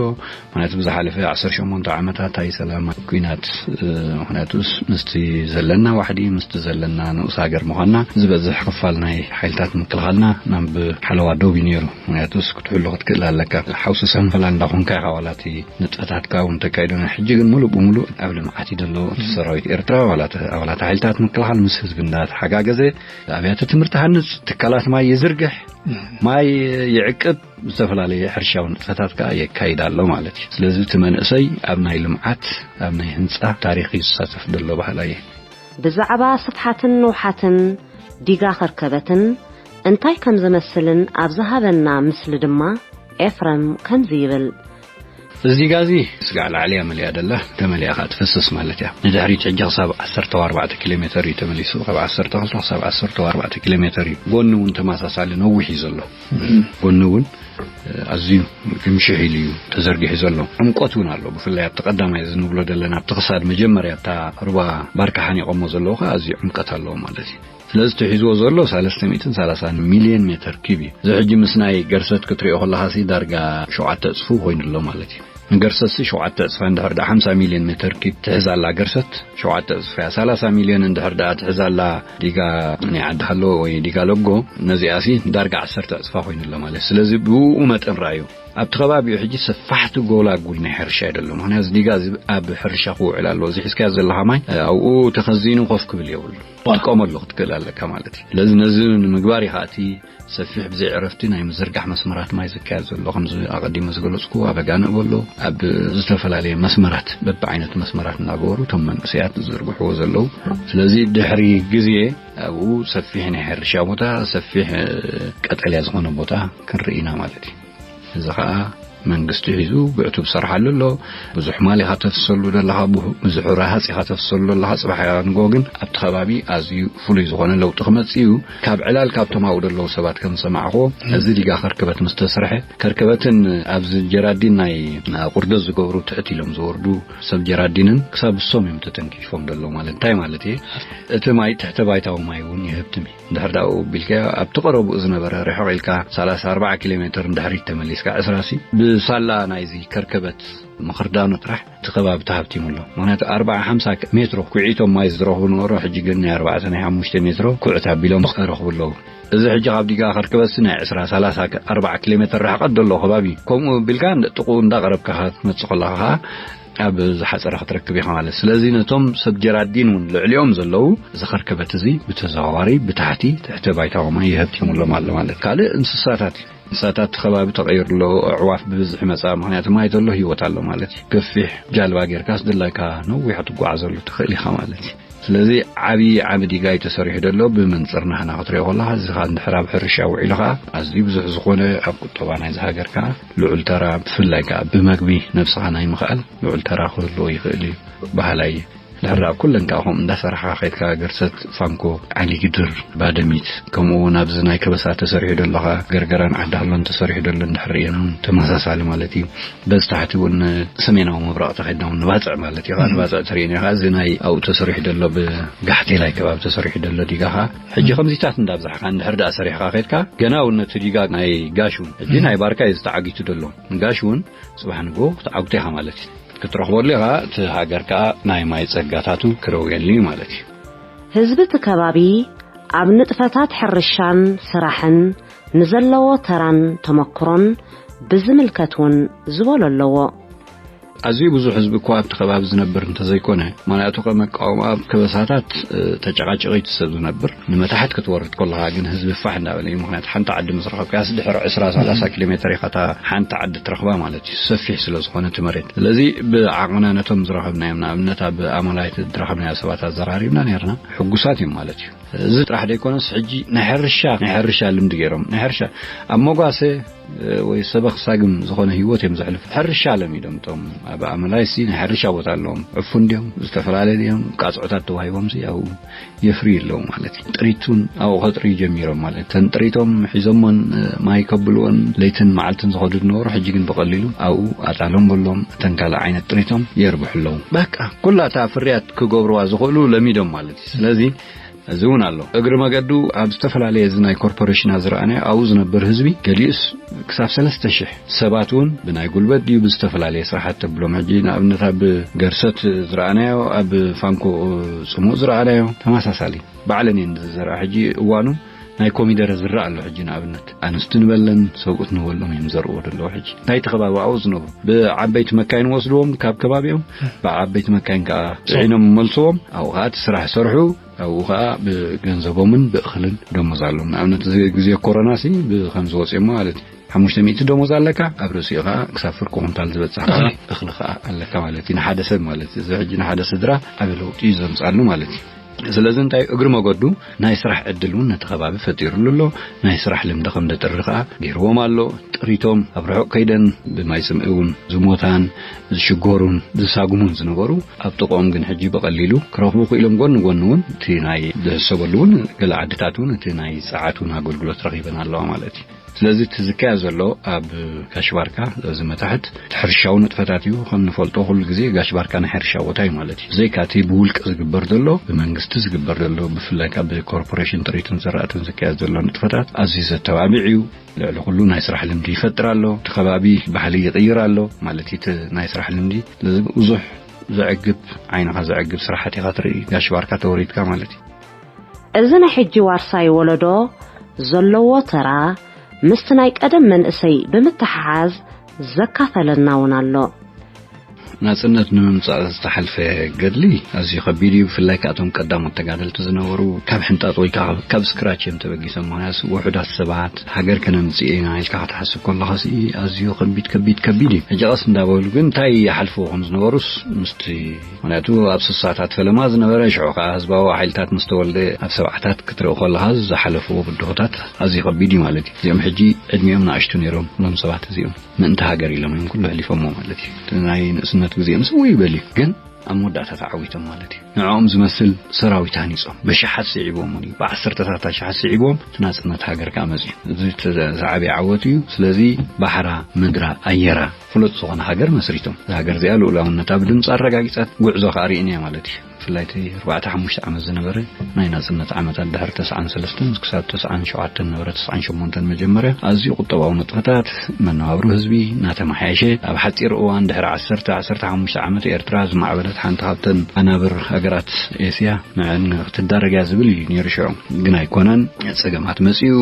ማለት ብዝሓለፈ ዓሰርተ ሸሞንተ ዓመታት ኣይ ሰላም ኩናት ምክንያቱስ ምስቲ ዘለና ዋሕዲ ምስቲ ዘለና ንኡስ ሃገር ምዃንና ዝበዝሕ ክፋል ናይ ሓይልታት ምክልኻልና ናብ ሓለዋ ዶብ እዩ ነይሩ ምክንያቱስ ክትሕሉ ክትክእል ኣለካ ሓውሲ ሰንፈላ እንዳኾንካ ኢኻ ዋላ እቲ ንጥፈታትካ እውን ተካይዶ ናይ ሕጂ ግን ሙሉእ ብሙሉእ ኣብ ልምዓት እዩ ዘሎ እቲ ሰራዊት ኤርትራ ዋላ ኣባላት ሓይልታት ምክልኻል ምስ ህዝቢ እንዳተሓጋገዘ ኣብያተ ትምህርቲ ሃንፅ ትካላት ማይ ይዝርግሕ ማይ ይዕቅብ ዝተፈላለየ ሕርሻዊ ንጥፈታት ከዓ የካይድ ኣሎ ማለት እዩ ስለዚ እቲ መንእሰይ ኣብ ናይ ልምዓት ኣብ ናይ ህንፃ ታሪክ እዩ ዝሳተፍ ዘሎ ባህላ እየ ብዛዕባ ስፍሓትን ንውሓትን ዲጋ ከርከበትን እንታይ ከም ዝመስልን ኣብ ዝሃበና ምስሊ ድማ ኤፍረም ከምዚ ይብል። እዚ ዲጋ እዚ ስጋዕ ላዕሊ እያ መሊኣ ደላ፣ ተመሊኣ ከኣ ትፈስስ ማለት እያ። ንድሕሪት ሕጂ ክሳብ ዓሰርተ ኣርባዕተ ኪሎ ሜተር እዩ ተመሊሱ፣ ካብ ዓሰርተ ክልተ ክሳብ ዓሰርተ ኣርባዕተ ኪሎ ሜተር እዩ። ጎኒ እውን ተመሳሳሊ ነዊሕ እዩ ዘሎ። ጎኒ እውን ኣዝዩ ግምሽሕ ኢሉ እዩ ተዘርጊሑ ዘሎ። ዕምቆት እውን ኣሎ። ብፍላይ ኣብቲ ቀዳማይ እዚ ንብሎ ዘለና ኣብቲ ክሳድ መጀመርያ ኣብታ ሩባ ባርካ ሓኒቖሞ ዘለዉ ከኣ ኣዝዩ ዕምቀት ኣለዎ ማለት እዩ። ስለዚ እቲ ሒዝዎ ዘሎ ሰለስተ ሚእትን ሰላሳን ሚልዮን ሜተር ኪብ እዩ። እዚ ሕጂ ምስ ናይ ገርሰት ክትሪኦ ከለኻ ሲ ዳርጋ ሸውዓተ እጽፉ ኮይኑ ኣሎ ማለት እዩ። ንገርሰት ሲ ሸውዓተ እጽፋ እንድሕር ደኣ ሓምሳ ሚልዮን ሜተር ኪብ ትሕዝ ኣላ ገርሰት ሸውዓተ እጽፋ እያ። ሰላሳ ሚልዮን እንድሕር ደኣ ትሕዝ ኣላ ዲጋ ናይ ዓዲ ሃለዎ ወይ ዲጋ ለጎ ነዚኣ ሲ ዳርጋ ዓሰርተ እጽፋ ኮይኑ ኣሎ ማለት እዩ። ስለዚ ብኡ መጠን ረኣዩ። ኣብቲ ከባቢኡ ሕጂ ሰፋሕቲ ጎላጉል ናይ ሕርሻ እዩ ዘሎ። ምክንያቱ እዚ ዲጋ እዚ ኣብ ሕርሻ ክውዕል ኣለዎ። እዚ ሒዝካዮ ዘለኻ ማይ ኣብኡ ተኸዚኑ ኮፍ ክብል የብሉ። ክትጥቀመሉ ክትክእል ኣለካ ማለት እዩ። ስለዚ ነዚ ንምግባር እዩ ከኣ እቲ ሰፊሕ ብዘይ ዕረፍቲ ናይ ምዝርጋሕ መስመራት ማይ ዝካየድ ዘሎ። ከምዚ ኣቐዲመ ዝገለጽኩ ኣብ ኣጋንእ በሎ ኣብ ዝተፈላለየ መስመራት በብዓይነት መስመራት እናገበሩ እቶም መንእሰያት ዝዝርግሕዎ ዘለዉ። ስለዚ ድሕሪ ግዜ ኣብኡ ሰፊሕ ናይ ሕርሻ ቦታ፣ ሰፊሕ ቀጠልያ ዝኾነ ቦታ ክንርኢ ኢና ማለት እዩ። እዚ ኸኣ መንግስቲ ሒዙ ብዕቱብ ሰርሓሉ ኣሎ። ብዙሕ ማል ኢኻ ተፍሰሉ ዘለኻ፣ ብዙሕ ረሃጽ ኢኻ ተፍሰሉ ዘለኻ። ጽባሕ ንጎ ግን ኣብቲ ከባቢ ኣዝዩ ፍሉይ ዝኾነ ለውጢ ክመጽእ እዩ። ካብ ዕላል ካብቶም ኣብኡ ዘለዉ ሰባት ከም ዝሰማዕኽዎ፣ እዚ ዲጋ ከርከበት ምስ ተሰርሐ፣ ከርከበትን ኣብዚ ጀራዲን ናይ ቁርደት ዝገብሩ ትሕት ኢሎም ዝወርዱ ሰብ ጀራዲንን ክሳብ እሶም እዮም ተተንኪፎም ዘለዉ። ማለት እንታይ ማለት እየ? እቲ ማይ ትሕተ ባይታዊ ማይ እውን ይህብትም እዩ። እንድሕር ደኣ ኣብኡ ቢልካዮ ኣብቲ ቀረብኡ ዝነበረ ርሕቕ ኢልካ ሰላሳ ኣርባዓ ኪሎ ሜትር እንድሕሪት ተመሊስካ ዕስራ ሲ ብሳላ ናይዚ ከርከበት ምኽርዳኑ ጥራሕ እቲ ከባቢ ተሃብቲሙ ኣሎ። ምኽንያቱ ኣርባዓ ሓምሳ ሜትሮ ኩዒቶም ማይ ዝረኽቡ ነበሩ። ሕጂ ግን ናይ ኣርባዕተ ናይ ሓሙሽተ ሜትሮ ኩዕት ኣቢሎም ይረኽቡ ኣለዉ። እዚ ሕጂ ካብ ዲጋ ከርከበትሲ ናይ ዕስራ ሰላሳ ኣርባዓ ኪሎ ሜትር ርሕቐት ዘሎ ከባቢ እዩ። ከምኡ ቢልካ ጥቕኡ እንዳቐረብካ ክትመጽእ ከለኻ ኸኣ ኣብ ዝሓጸረ ክትረክብ ኢኻ ማለት። ስለዚ ነቶም ሰብ ጀራዲን እውን ልዕሊኦም ዘለዉ እዚ ከርከበት እዚ ብተዘዋዋሪ ብታሕቲ ትሕተ ባይታዊ ማይ ይህብቲሙሎም ኣሎ ማለት። ካልእ እንስሳታት እዩ። እንስሳታት እቲ ከባቢ ተቐይሩ ኣሎ። ኣዕዋፍ ብብዝሒ መጻ። ምኽንያቱ ማይ ተሎ ህይወት ኣሎ ማለት እዩ። ገፊሕ ጃልባ ጌርካስ ድላይካ ነዊሕ ክትጓዓዘሉ ትኽእል ኢኻ ማለት እዩ። ስለዚ ዓቢ ዓቢ ዲጋ እዩ ተሰሪሑ ዘሎ። ብመንጽር ናህና ክትሪኦ ከለኻ፣ እዚ ኸኣ እንድሕር ኣብ ሕርሻ ውዒሉ ኸኣ ኣዝዩ ብዙሕ ዝኾነ ኣብ ቁጠባ ናይዚ ሃገር ከኣ ልዑል ተራ፣ ብፍላይ ከኣ ብመግቢ ነብስኻ ናይ ምኽኣል ልዑል ተራ ክህልዎ ይኽእል እዩ በሃላይ እየ። ድሕር ኣብ ኩለን ከኣ ከምኡ እንዳሰራሕካ ከይድካ፣ ገርሰት፣ ፋንኮ፣ ዓሊ ግድር፣ ባደሚት፣ ከምኡ እውን ኣብዚ ናይ ከበሳ ተሰሪሑ ዘሎ ኸኣ ገርገራን ዓዲ ሃሎን ተሰሪሑ ዘሎ እንድሕር ርኢና እውን ተመሳሳሊ ማለት እዩ። በዚ ታሕቲ እውን ሰሜናዊ ምብራቕ ተኸድና እውን ንባጽዕ ማለት እዩ። ከኣ ንባጽዕ ትርእየን ኢኻ። እዚ ናይ ኣብኡ ተሰሪሑ ዘሎ ብጋሕቴላይ ከባቢ ተሰሪሑ ዘሎ ዲጋ ኸኣ ሕጂ ከምዚታት እንዳብዛሕካ እንድሕር ደኣ ሰሪሕካ ከይድካ፣ ገና እውን ነቲ ዲጋ ናይ ጋሽ እውን፣ ሕጂ ናይ ባርካ እዩ ዝተዓጊቱ ዘሎ። ንጋሽ እውን ጽባሕ ንግሆ ክትዓጉቶ ኢኻ ማለት እዩ። ክትረኽበሉ ኢኻ። እቲ ሃገር ከኣ ናይ ማይ ጸጋታቱ ክረውየሉ እዩ ማለት እዩ። ህዝቢ እቲ ከባቢ ኣብ ንጥፈታት ሕርሻን ስራሕን ንዘለዎ ተራን ተመክሮን ብዝምልከት እውን ዝበሎ ኣለዎ። ኣዝዩ ብዙሕ ህዝቢ እኳ ኣብቲ ከባቢ ዝነብር እንተዘይኮነ፣ ማለቱ ከም ኣቃውማ ኣብ ከበሳታት፣ እ፣ ተጨቃጭቂቱ ሰብ ዝነብር፣ ንመታሕት ክትወርድ ከለኻ ግን ህዝቢ ፋሕ እንዳበለ እዩ። ምኽንያቱ ሓንቲ ዓዲ ምስ ረኸብካስ ድሕሪ ዕስራ ሰላሳ ኪሎ ሜትር ኢኻ እታ ሓንቲ ዓዲ ትረኽባ ማለት እዩ፣ ሰፊሕ ስለ ዝኾነ እቲ መሬት። ስለዚ ብዓቕምና ነቶም ዝረኸብናዮም፣ ንኣብነት ኣብ ኣማላይት ዝረኸብናዮ ሰባት ኣዘራሪብና ነርና፣ ሕጉሳት እዮም ማለት እዩ። እዚ ጥራሕ ዘይኮነስ፣ ሕጂ ናይ ሕርሻ፣ ናይ ሕርሻ ልምዲ ገይሮም፣ ናይ ሕርሻ ኣብ መጓሰ፣ እ፣ ወይ ሰበኽ ሳግም ዝኾነ ህይወት እዮም ዘሕልፉ። ሕርሻ ለሚዶም፣ እቶም ኣብ ኣመላይሲ ናይ ሕርሻ ቦታ ኣለዎም። ዕፉን ድዮም፣ ዝተፈላለየ ድዮም፣ ቃጽዖታት ተዋሂቦምሲ ኣብኡ የፍርዩ ኣለዉ ማለት እዩ። ጥሪቱን ኣብኡ ከጥርዩ ጀሚሮም ማለት እዩ። እተን ጥሪቶም ሒዞሞን፣ እ፣ ማይ ከብልዎን ለይትን መዓልትን ዝኸዱ ዝነበሩ፣ ሕጂ ግን ብቐሊሉ ኣብኡ ኣጣሎም በሎም፣ እተን ካልእ ዓይነት ጥሪቶም የርብሑ ኣለዉ። በቃ፣ ኩላ እታ ፍርያት ክገብርዋ ዝኽእሉ ለሚዶም ማለት እዩ። ስለዚ፣ እዚ እውን ኣሎ። እግሪ መገዱ ኣብ ዝተፈላለየ እዚ ናይ ኮርፖሬሽናት ዝረኣናዮ ኣብኡ ዝነብር ህዝቢ ገሊኡስ ክሳብ ሰለስተ ሽሕ ሰባት እውን ብናይ ጉልበት ድዩ ብዝተፈላለየ ስራሓት ተብሎም። ሕጂ ንኣብነት ኣብ ገርሰት ዝረኣናዮ፣ ኣብ ፋንኮ ጽሙእ ዝረኣናዮ ተመሳሳሊ ባዕለን እየን ዝዘርኣ። ሕጂ እዋኑ ናይ ኮሚደረ ዝረኣ ኣሎ። ሕጂ ንኣብነት ኣንስቲ ንበለን ሰብኡት ንበሎም እዮም ዘርዎ ዘለዉ። ሕጂ ናይቲ ከባቢ ኣብኡ ዝነብሩ ብዓበይቲ መካይን ወስድዎም ካብ ከባቢኦም፣ ብዓበይቲ መካይን ከዓ ጽዒኖም መልስዎም። ኣብኡ ከዓ እቲ ስራሕ ሰርሑ። ኣብኡ ኸዓ ብገንዘቦምን ብእኽልን ደሞዝ ኣለዎም። ንኣብነት፣ እዚ ግዜ ኮሮና ሲ ብኸምዚ ወፂኦም ማለት እዩ። ሓሙሽተ ሚእቲ ደሞዝ ኣለካ፣ ኣብ ርእሲኡ ኸዓ ክሳብ ፍርቂ ኩንታል ዝበፅሕ ኸዓ እኽሊ። እኽሊ ኸዓ ኣለካ ማለት እዩ፣ ንሓደ ሰብ ማለት እዩ። እዚ ሕጂ ንሓደ ስድራ ዓቢ ለውጢ እዩ ዘምፅኣሉ ማለት እዩ። ስለዚ እንታይ፣ እግሪ መገዱ ናይ ስራሕ ዕድል እውን ነቲ ከባቢ ፈጢሩሉ ኣሎ። ናይ ስራሕ ልምዲ ከም ደጥሪ ኸዓ ገይርዎም ኣሎ። ጥሪቶም ኣብ ርሑቕ ከይደን ብማይ ጽምኢ እውን ዝሞታን ዝሽጎሩን ዝሳጉሙን ዝነበሩ፣ ኣብ ጥቕኦም ግን ሕጂ ብቐሊሉ ክረኽቡ ክኢሎም፣ ጎኒ ጎኒ እውን እቲ ናይ ዝሕሰበሉ እውን ገለ ዓድታት እውን እቲ ናይ ጸዓት እውን ኣገልግሎት ረኺበን ኣለዋ ማለት እዩ። ስለዚ እቲ ዝካየድ ዘሎ ኣብ ጋሽ ባርካ፣ እዚ መታሕት እቲ ሕርሻዊ ንጥፈታት እዩ። ከም ንፈልጦ ኩሉ ግዜ ጋሽ ባርካ ናይ ሕርሻ ቦታ እዩ ማለት እዩ። ብዘይካ እቲ ብውልቂ ዝግበር ዘሎ፣ ብመንግስቲ ዝግበር ዘሎ፣ ብፍላይ ካብ ኮርፖሬሽን ጥሪትን ዝራእትን ዝካየድ ዘሎ ንጥፈታት ኣዝዩ ዘተባብዕ እዩ። ልዕሊ ኩሉ ናይ ስራሕ ልምዲ ይፈጥር ኣሎ። እቲ ከባቢ ባህሊ ይቕይር ኣሎ ማለት እዩ፣ እቲ ናይ ስራሕ ልምዲ። ስለዚ ብዙሕ ዘዕግብ፣ ዓይንኻ ዘዕግብ ስራሓት ኢኻ ትርኢ፣ ጋሽ ባርካ ተወሪድካ ማለት እዩ። እዚ ናይ ሕጂ ዋርሳይ ወለዶ ዘለዎ ተራ ምስቲ ናይ ቀደም መንእሰይ ብምትሕሓዝ ዘካፈለና እውን ኣሎ። ናጽነት ንምምጻእ ዝተሓልፈ ገድሊ ኣዝዩ ከቢድ እዩ። ብፍላይ ከኣቶም ቀዳሞት ተጋደልቲ ዝነበሩ ካብ ሕንጣጥ ወይ ከዓ ካብ ስክራች እዮም ተበጊሶም። ምክንያቱ ውሑዳት ሰባት ሃገር ከነምጽእ ኢና ኢልካ ክትሓስብ ከለኻ ሲ ኣዝዩ ከቢድ ከቢድ ከቢድ እዩ። ሕጂ ቀስ እንዳበሉ ግን እንታይ ይሓልፍዎ ከም ዝነበሩስ ምስቲ ምክንያቱ ኣብ ስሳታት ፈለማ ዝነበረ ሽዑ ከዓ ህዝባዊ ሓይልታት ምስ ተወልደ ኣብ ሰብዓታት ክትርኢ ከለኻ ዝሓለፍዎ ብድሆታት ኣዝዩ ከቢድ እዩ ማለት እዩ። እዚኦም ሕጂ ዕድሚኦም ንኣሽቱ ነይሮም እዞም ሰባት እዚኦም። ምእንቲ ሃገር ኢሎም እዮም ኩሉ ኣሕሊፎሞ ማለት እዩ። እቲ ናይ ንእስነት ግዜኦም ስው ይበል እዩ፣ ግን ኣብ መወዳእታ ተዓዊቶም ማለት እዩ። ንዕኦም ዝመስል ሰራዊት ሃኒጾም ብሽሓት ስዒቦም እውን እዩ፣ ብዓሰርተታት ኣሽሓት ስዒቦም እቲ ናጽነት ሃገር ከኣ መጽዩ። እዚ እቲ ዝዓበየ ዓወት እዩ። ስለዚ ባሕራ፣ ምድራ፣ ኣየራ ፍሉጥ ዝኾነ ሃገር መስሪቶም። እዛ ሃገር እዚኣ ልኡላውነታ ብድምፂ ኣረጋጊጻት ጉዕዞ ከኣ ርኢና ማለት እዩ። ብፍላይ እቲ ኣርባዕተ ሓሙሽተ ዓመት ዝነበረ ናይ ናጽነት ዓመታት ድሕሪ ተስዓን ሰለስተን ክሳብ ተስዓን ሸውዓተን ነበረ፣ ተስዓን ሸሞንተን መጀመርያ ኣዝዩ ቁጠባዊ ንጥፈታት፣ መነባብሮ ህዝቢ እናተመሓየሸ ኣብ ሓጺር እዋን ድሕሪ ዓሰርተ ዓሰርተ ሓሙሽተ ዓመት ኤርትራ ዝማዕበለት ሓንቲ ካብተን ኣናብር ሃገራት ኤስያ ንዕን ክትዳረግ እያ ዝብል እዩ ነይሩ ሽዑ። ግን ኣይኮነን፣ ጸገማት መጽዩ፣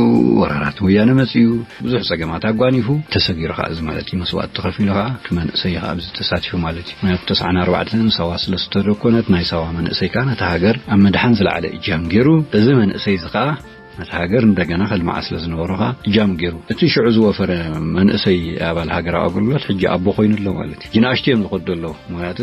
ወራራት ወያነ መጽዩ፣ ብዙሕ ጸገማት ኣጓኒፉ ተሰጊሩ ከኣ እዚ ማለት እዩ። መስዋእቲ ተኸፊሉ ከኣ እቲ መንእሰይ ከኣ ኣብዚ ተሳቲፉ ማለት እዩ። ምክንያቱ ተስዓን ኣርባዕተን ሳዋ ስለ ዝተደኮነት ናይ ሳዋ መንእሰይ ከኣ ነታ ሃገር ኣብ ምድሓን ዝለዓለ እጃም ገይሩ፣ እዚ መንእሰይ እዚ ከኣ ነታ ሃገር እንደገና ከልምዓ ስለ ዝነበሮ ከኣ እጃም ገይሩ። እቲ ሽዑ ዝወፈረ መንእሰይ ኣባል ሃገራዊ ኣገልግሎት ሕጂ ኣቦ ኮይኑ ኣሎ ማለት እዩ። ጅናኣሽቱ እዮም ዝኸዱ ኣለዉ። ምክንያቱ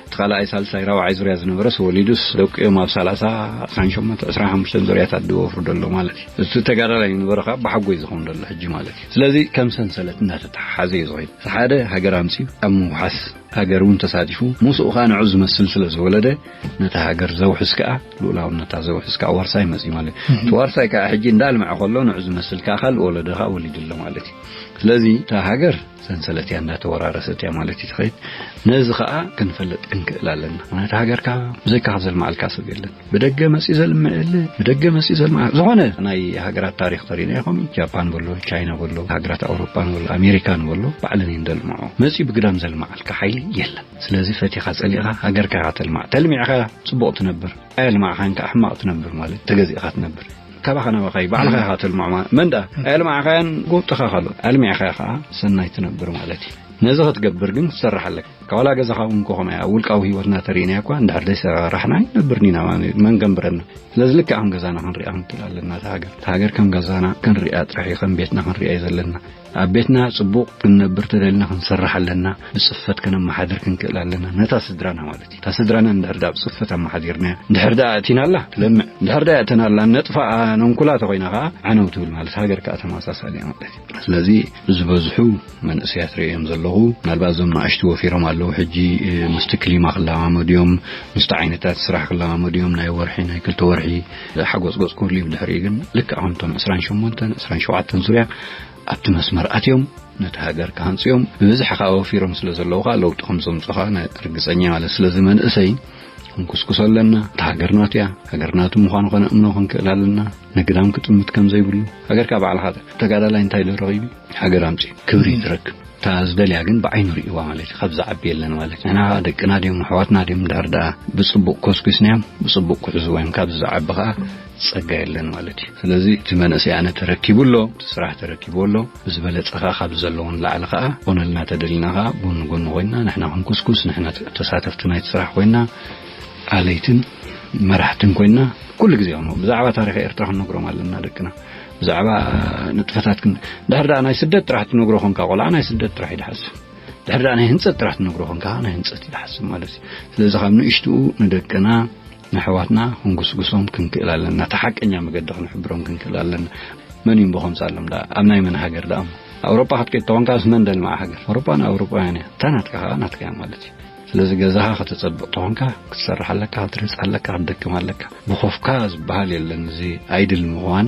እቲ ካልኣይ፣ ሳልሳይ፣ ራብዓይ ዙርያ ዝነበረስ ወሊዱስ ደቂኦም ኣብ ሰላሳ፣ ዕስራን ሸሞንተ፣ ዕስራን ሓሙሽተን ዙርያታት ዝወፍሩ ዘሎ ማለት እዩ። እቲ ተጋዳላይ ዝነበረ ከዓ ብሓጎይ ዝኸውን ዘሎ ሕጂ ማለት እዩ። ስለዚ ከም ሰንሰለት እናተተሓሓዘ እዩ ዝኸይድ። እቲ ሓደ ሃገር ኣምፅዩ ኣብ ምውሓስ ሃገር እውን ተሳቲፉ፣ ምስኡ ከዓ ንዑ ዝመስል ስለ ዝወለደ ነታ ሃገር ዘውሕስ ከዓ፣ ልኡላውነታ ዘውሕስ ከዓ ዋርሳይ መፅዩ ማለት እዩ። እቲ ዋርሳይ ከዓ ሕጂ እንዳልምዐ ከሎ ንዑ ዝመስል ከዓ ካልእ ወለዶ ከዓ ወሊዱ ኣሎ ማለት እዩ። ስለዚ እታ ሃገር ሰንሰለት እያ እንዳተወራረሰት እያ ማለት እዩ ትኸይድ። ነዚ ከዓ ክንፈልጥ ክንክእል ኣለና። ምክንያቱ ሃገርካ ብዘይካ ዘልማዓልካ ሰብ የለን። ብደገ መፂኡ ዘልምዕ የለ፣ ብደገ መፂኡ ዘልምዕ ዝኾነ ናይ ሃገራት ታሪኽ ተሪእና ኢኹም። ጃፓን በሎ፣ ቻይና በሎ፣ ሃገራት ኣውሮፓ ንበሎ፣ ኣሜሪካ ንበሎ ባዕለን እየን ዘልምዖ። መፂኡ ብግዳም ዘልማዓልካ ሓይሊ የለን። ስለዚ ፈቲኻ ጸሊእኻ ሃገርካ ኢኻ ተልማዕ። ተልሚዕኻ ጽቡቕ ትነብር፣ ኣየልማዕኻን ከኣ ሕማቕ ትነብር ማለት ተገዚእኻ ትነብር። ካባኻ ናባኻ እዩ፣ ባዕልኻ ኢኻ ተልምዖ ማለት። መን ደኣ ኣየልማዕኻያን ጎብጥኻ ካልኦት፣ ኣልሚዕኻ ከኣ ሰናይ ትነብር ማለት እዩ። ነዚ ክትገብር ግን ክትሰርሕ ኣለካ። ካብ ዋላ ገዛኻ እውን ኮኸም እያ፣ ኣብ ውልቃዊ ህይወትና ተሪእናያ እኳ እንድሕር ዘይሰራሕና ኣይንነብርን ኢና ማለት እዩ። መን ከንብረና? ስለዚ ልክዕ ከም ገዛና ክንሪኣ ክንክእል ኣለና። እታ ሃገር፣ እታ ሃገር ከም ገዛና ክንሪኣ ጥራሕ እዩ፣ ከም ቤትና ክንሪኣ እዩ ዘለና። ኣብ ቤትና ጽቡቕ ክንነብር ተደልና ክንሰርሕ ኣለና። ብጽፈት ከነመሓድር ክንክእል ኣለና። ነታ ስድራና ማለት እዩ። እታ ስድራና እንድሕር ደኣ ብጽፈት ኣመሓዲርናያ፣ እንድሕር ደኣ ኣእቲናላ ትለምዕ፣ እንድሕር ደኣ ኣእተናላ ነጥፋኣ ነንኩላ ተኾይና ከኣ ዓነው ትብል ማለት ሃገር ከኣ ተመሳሳሊ እያ ማለት እዩ። ስለዚ ዝበዝሑ መንእሰያት ርእዮም ዘለኹ፣ ምናልባት እዞም ንኣሽቱ ወፊሮም ኣለዉ። ሕጂ፣ እ፣ ምስቲ ክሊማ ክለማመዱ እዮም፣ ምስቲ ዓይነታት ስራሕ ክለማመዱ እዮም። ናይ ወርሒ፣ ናይ ክልተ ወርሒ ሓጎጽጎጽ ክህሉ እዩ። ብድሕሪኡ ግን ልክዕ ከምቶም ዕስራን ሸሞንተን፣ ዕስራን ሸውዓተን ዙርያ ኣብቲ መስመር ኣትዮም ነቲ ሃገር ክሃንጹ እዮም። ብብዝሒ ከኣ ወፊሮም ስለ ዘለዉ ከኣ ለውጢ ከም ዘምጹ ከኣ ናይ ርግጸኛ ማለት። ስለዚ መንእሰይ ክንኩስኩሶ ኣለና። እታ ሃገር ናቱ እያ። ሃገር ናቱ ምዃኑ ከነእምኖ ክንክእል ኣለና። ንግዳም ክጥምት ከም ዘይብሉ። ሃገርካ ባዕልኻ ተጋዳላይ እንታይ ዶ ረኺቡ? ሃገር ኣምጺኡ ክብሪ ትረክብ። እታ ዝደልያ ግን ብዓይኑ ርእይዋ ማለት እዩ። ካብ ዝዓቢ የለን ማለት እዩ። ንሕና ደቅና ድዮም፣ ኣሕዋትና ድዮም፣ እንድሕር ደኣ ብጽቡቕ ኮስኩስናዮም፣ ብጽቡቕ ክሕዝዎ እዮም። ካብ ዝዓቢ ከኣ ጸጋ የለን ማለት እዩ። ስለዚ እቲ መንእሰይ ኣነ ተረኪቡ ኣሎ፣ እቲ ስራሕ ተረኪቡ ኣሎ። ብዝበለጸ ከኣ ካብ ዘለውን ላዕሊ ከኣ ኮነልና ተደሊና ከኣ ጎኒ ጎኒ ኮይና ንሕና ክንኩስኩስ፣ ንሕና ተሳተፍቲ ናይቲ ስራሕ ኮይና ኣለይትን መራሕትን ኮይና ኩሉ ግዜ ኾኑ ብዛዕባ ታሪኽ ኤርትራ ክንነግሮም ኣለና ደቅና። ብዛዕባ ንጥፈታት ክን-፣ ድሕር ደኣ ናይ ስደት ጥራሕ ትነግሮ ኾንካ ቆልዓ ናይ ስደት ጥራሕ እዩ ድሓስብ። ድሕር ደኣ ናይ ህንጸት ጥራሕ ትነግሮ ኾንካ ናይ ህንጸት እዩ ድሓስብ ማለት እዩ። ስለዚ ካብ ንእሽትኡ ንደቅና ንኣሕዋትና ክንጉስጉሶም ክንክእል ኣለና። እቲ ሓቀኛ መገዲ ክንሕብሮም ክንክእል ኣለና። መን እዩ እምቦ ከምጻሎም ደኣ? ኣብ ናይ መን ሃገር ደኣ? ኣውሮጳ ክትከይድ ተኾንካስ መን ደልምዓ ሃገር? ኣውሮጳ ንኣውሮጳውያን እያ። እታ ናትካ ከኣ ናትካ እያ ማለት እዩ። ስለዚ ገዛኻ ከተጸብቕ ተኾንካ ክትሰርሕ ኣለካ፣ ክትርህጽ ኣለካ፣ ክትደክም ኣለካ። ብኾፍካ ዝበሃል የለን። እዚ ኣይድል ምዃን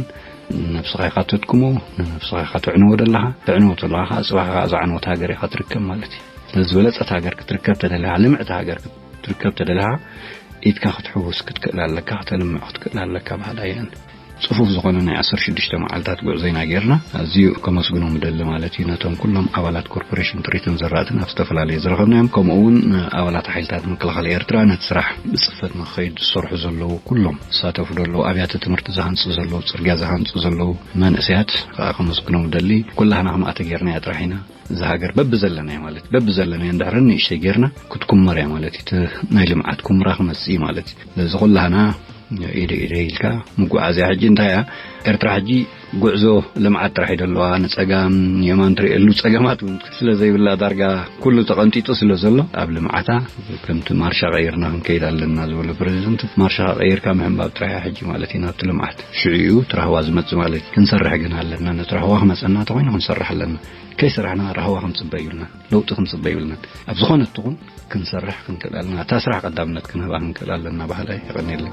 ንነብስኻ ኢኻ ተድክሞ፣ ንነብስኻ ኢኻ ተዕንዎ ደለኻ። ተዕንዎ ተለኻ ከኣ ጽባሕ ከኣ እዛ ዕንወት ሃገር ኢኻ ትርከብ ማለት እዩ። ስለዚ ዝበለጸት ሃገር ክትርከብ ተደሊኻ፣ ልምዕቲ ሃገር ክትርከብ ተደሊኻ፣ ኢድካ ክትሕውስ ክትክእል ኣለካ፣ ከተልምዕ ክትክእል ኣለካ በሃላይ እየ። ጽፉፍ ዝኾነ ናይ ዓሰርተ ሽዱሽተ መዓልታት ጉዕዞ ኢና ጌርና። ኣዝዩ ከመስግኖም እደሊ ማለት እዩ፣ ነቶም ኩሎም ኣባላት ኮርፖሬሽን ጥሪትን ዘራእትን ኣብ ዝተፈላለየ ዝረኸብናዮም፣ ከምኡ እውን ኣባላት ሓይልታት ምክልኻል ኤርትራ ነቲ ስራሕ ብጽፈት ንክኸይድ ዝሰርሑ ዘለዉ ኩሎም ዝሳተፉ ዘለዉ ኣብያተ ትምህርቲ ዝሃንጹ ዘለዉ፣ ጽርግያ ዝሃንጹ ዘለዉ መንእሰያት ከዓ ከመስግኖም እደሊ። ኩላህና ከምኣ ተጌርና እያ ጥራሕ ኢና እዛ ሃገር በብዘለናዮ ማለት በብዘለናዮ እንድሕር ንእሽተይ ጌርና ክትኩመር እያ ማለት እዩ። እቲ ናይ ልምዓት ኩምራ ክመጽእ እዩ ማለት እዩ። ስለዚ ኩላህና ኢደ ኢደ ኢልካ ምጉዓዝያ ሕጂ እንታይ እያ? ኤርትራ ሕጂ ጉዕዞ ልምዓት ጥራሕ እዩ ዘለዋ። ንጸጋም የማን ትርእየሉ ጸገማት እውን ስለ ዘይብላ ዳርጋ ኩሉ ተቐንጢጡ ስለ ዘሎ ኣብ ልምዓታ ከምቲ ማርሻ ቀይርና ክንከይድ ኣለና ዝበሎ ፕሬዚደንት፣ ማርሻ ቀይርካ ምሕንባብ ጥራሕ እያ ሕጂ ማለት እዩ ናብቲ ልምዓት። ሽዑ እዩ እቲ ራህዋ ዝመጽእ ማለት እዩ። ክንሰርሕ ግን ኣለና። ነቲ ራህዋ ክመጸና እንተኾይኑ ክንሰርሕ ኣለና። ከይሰራሕና ራህዋ ክንጽበ ይብልና፣ ለውጢ ክንጽበ ይብልና። ኣብ ዝኾነት ትኹን ክንሰርሕ ክንክእል ኣለና። እታ ስራሕ ቀዳምነት ክንህባ ክንክእል ኣለና። ባህላይ የቐንየለይ።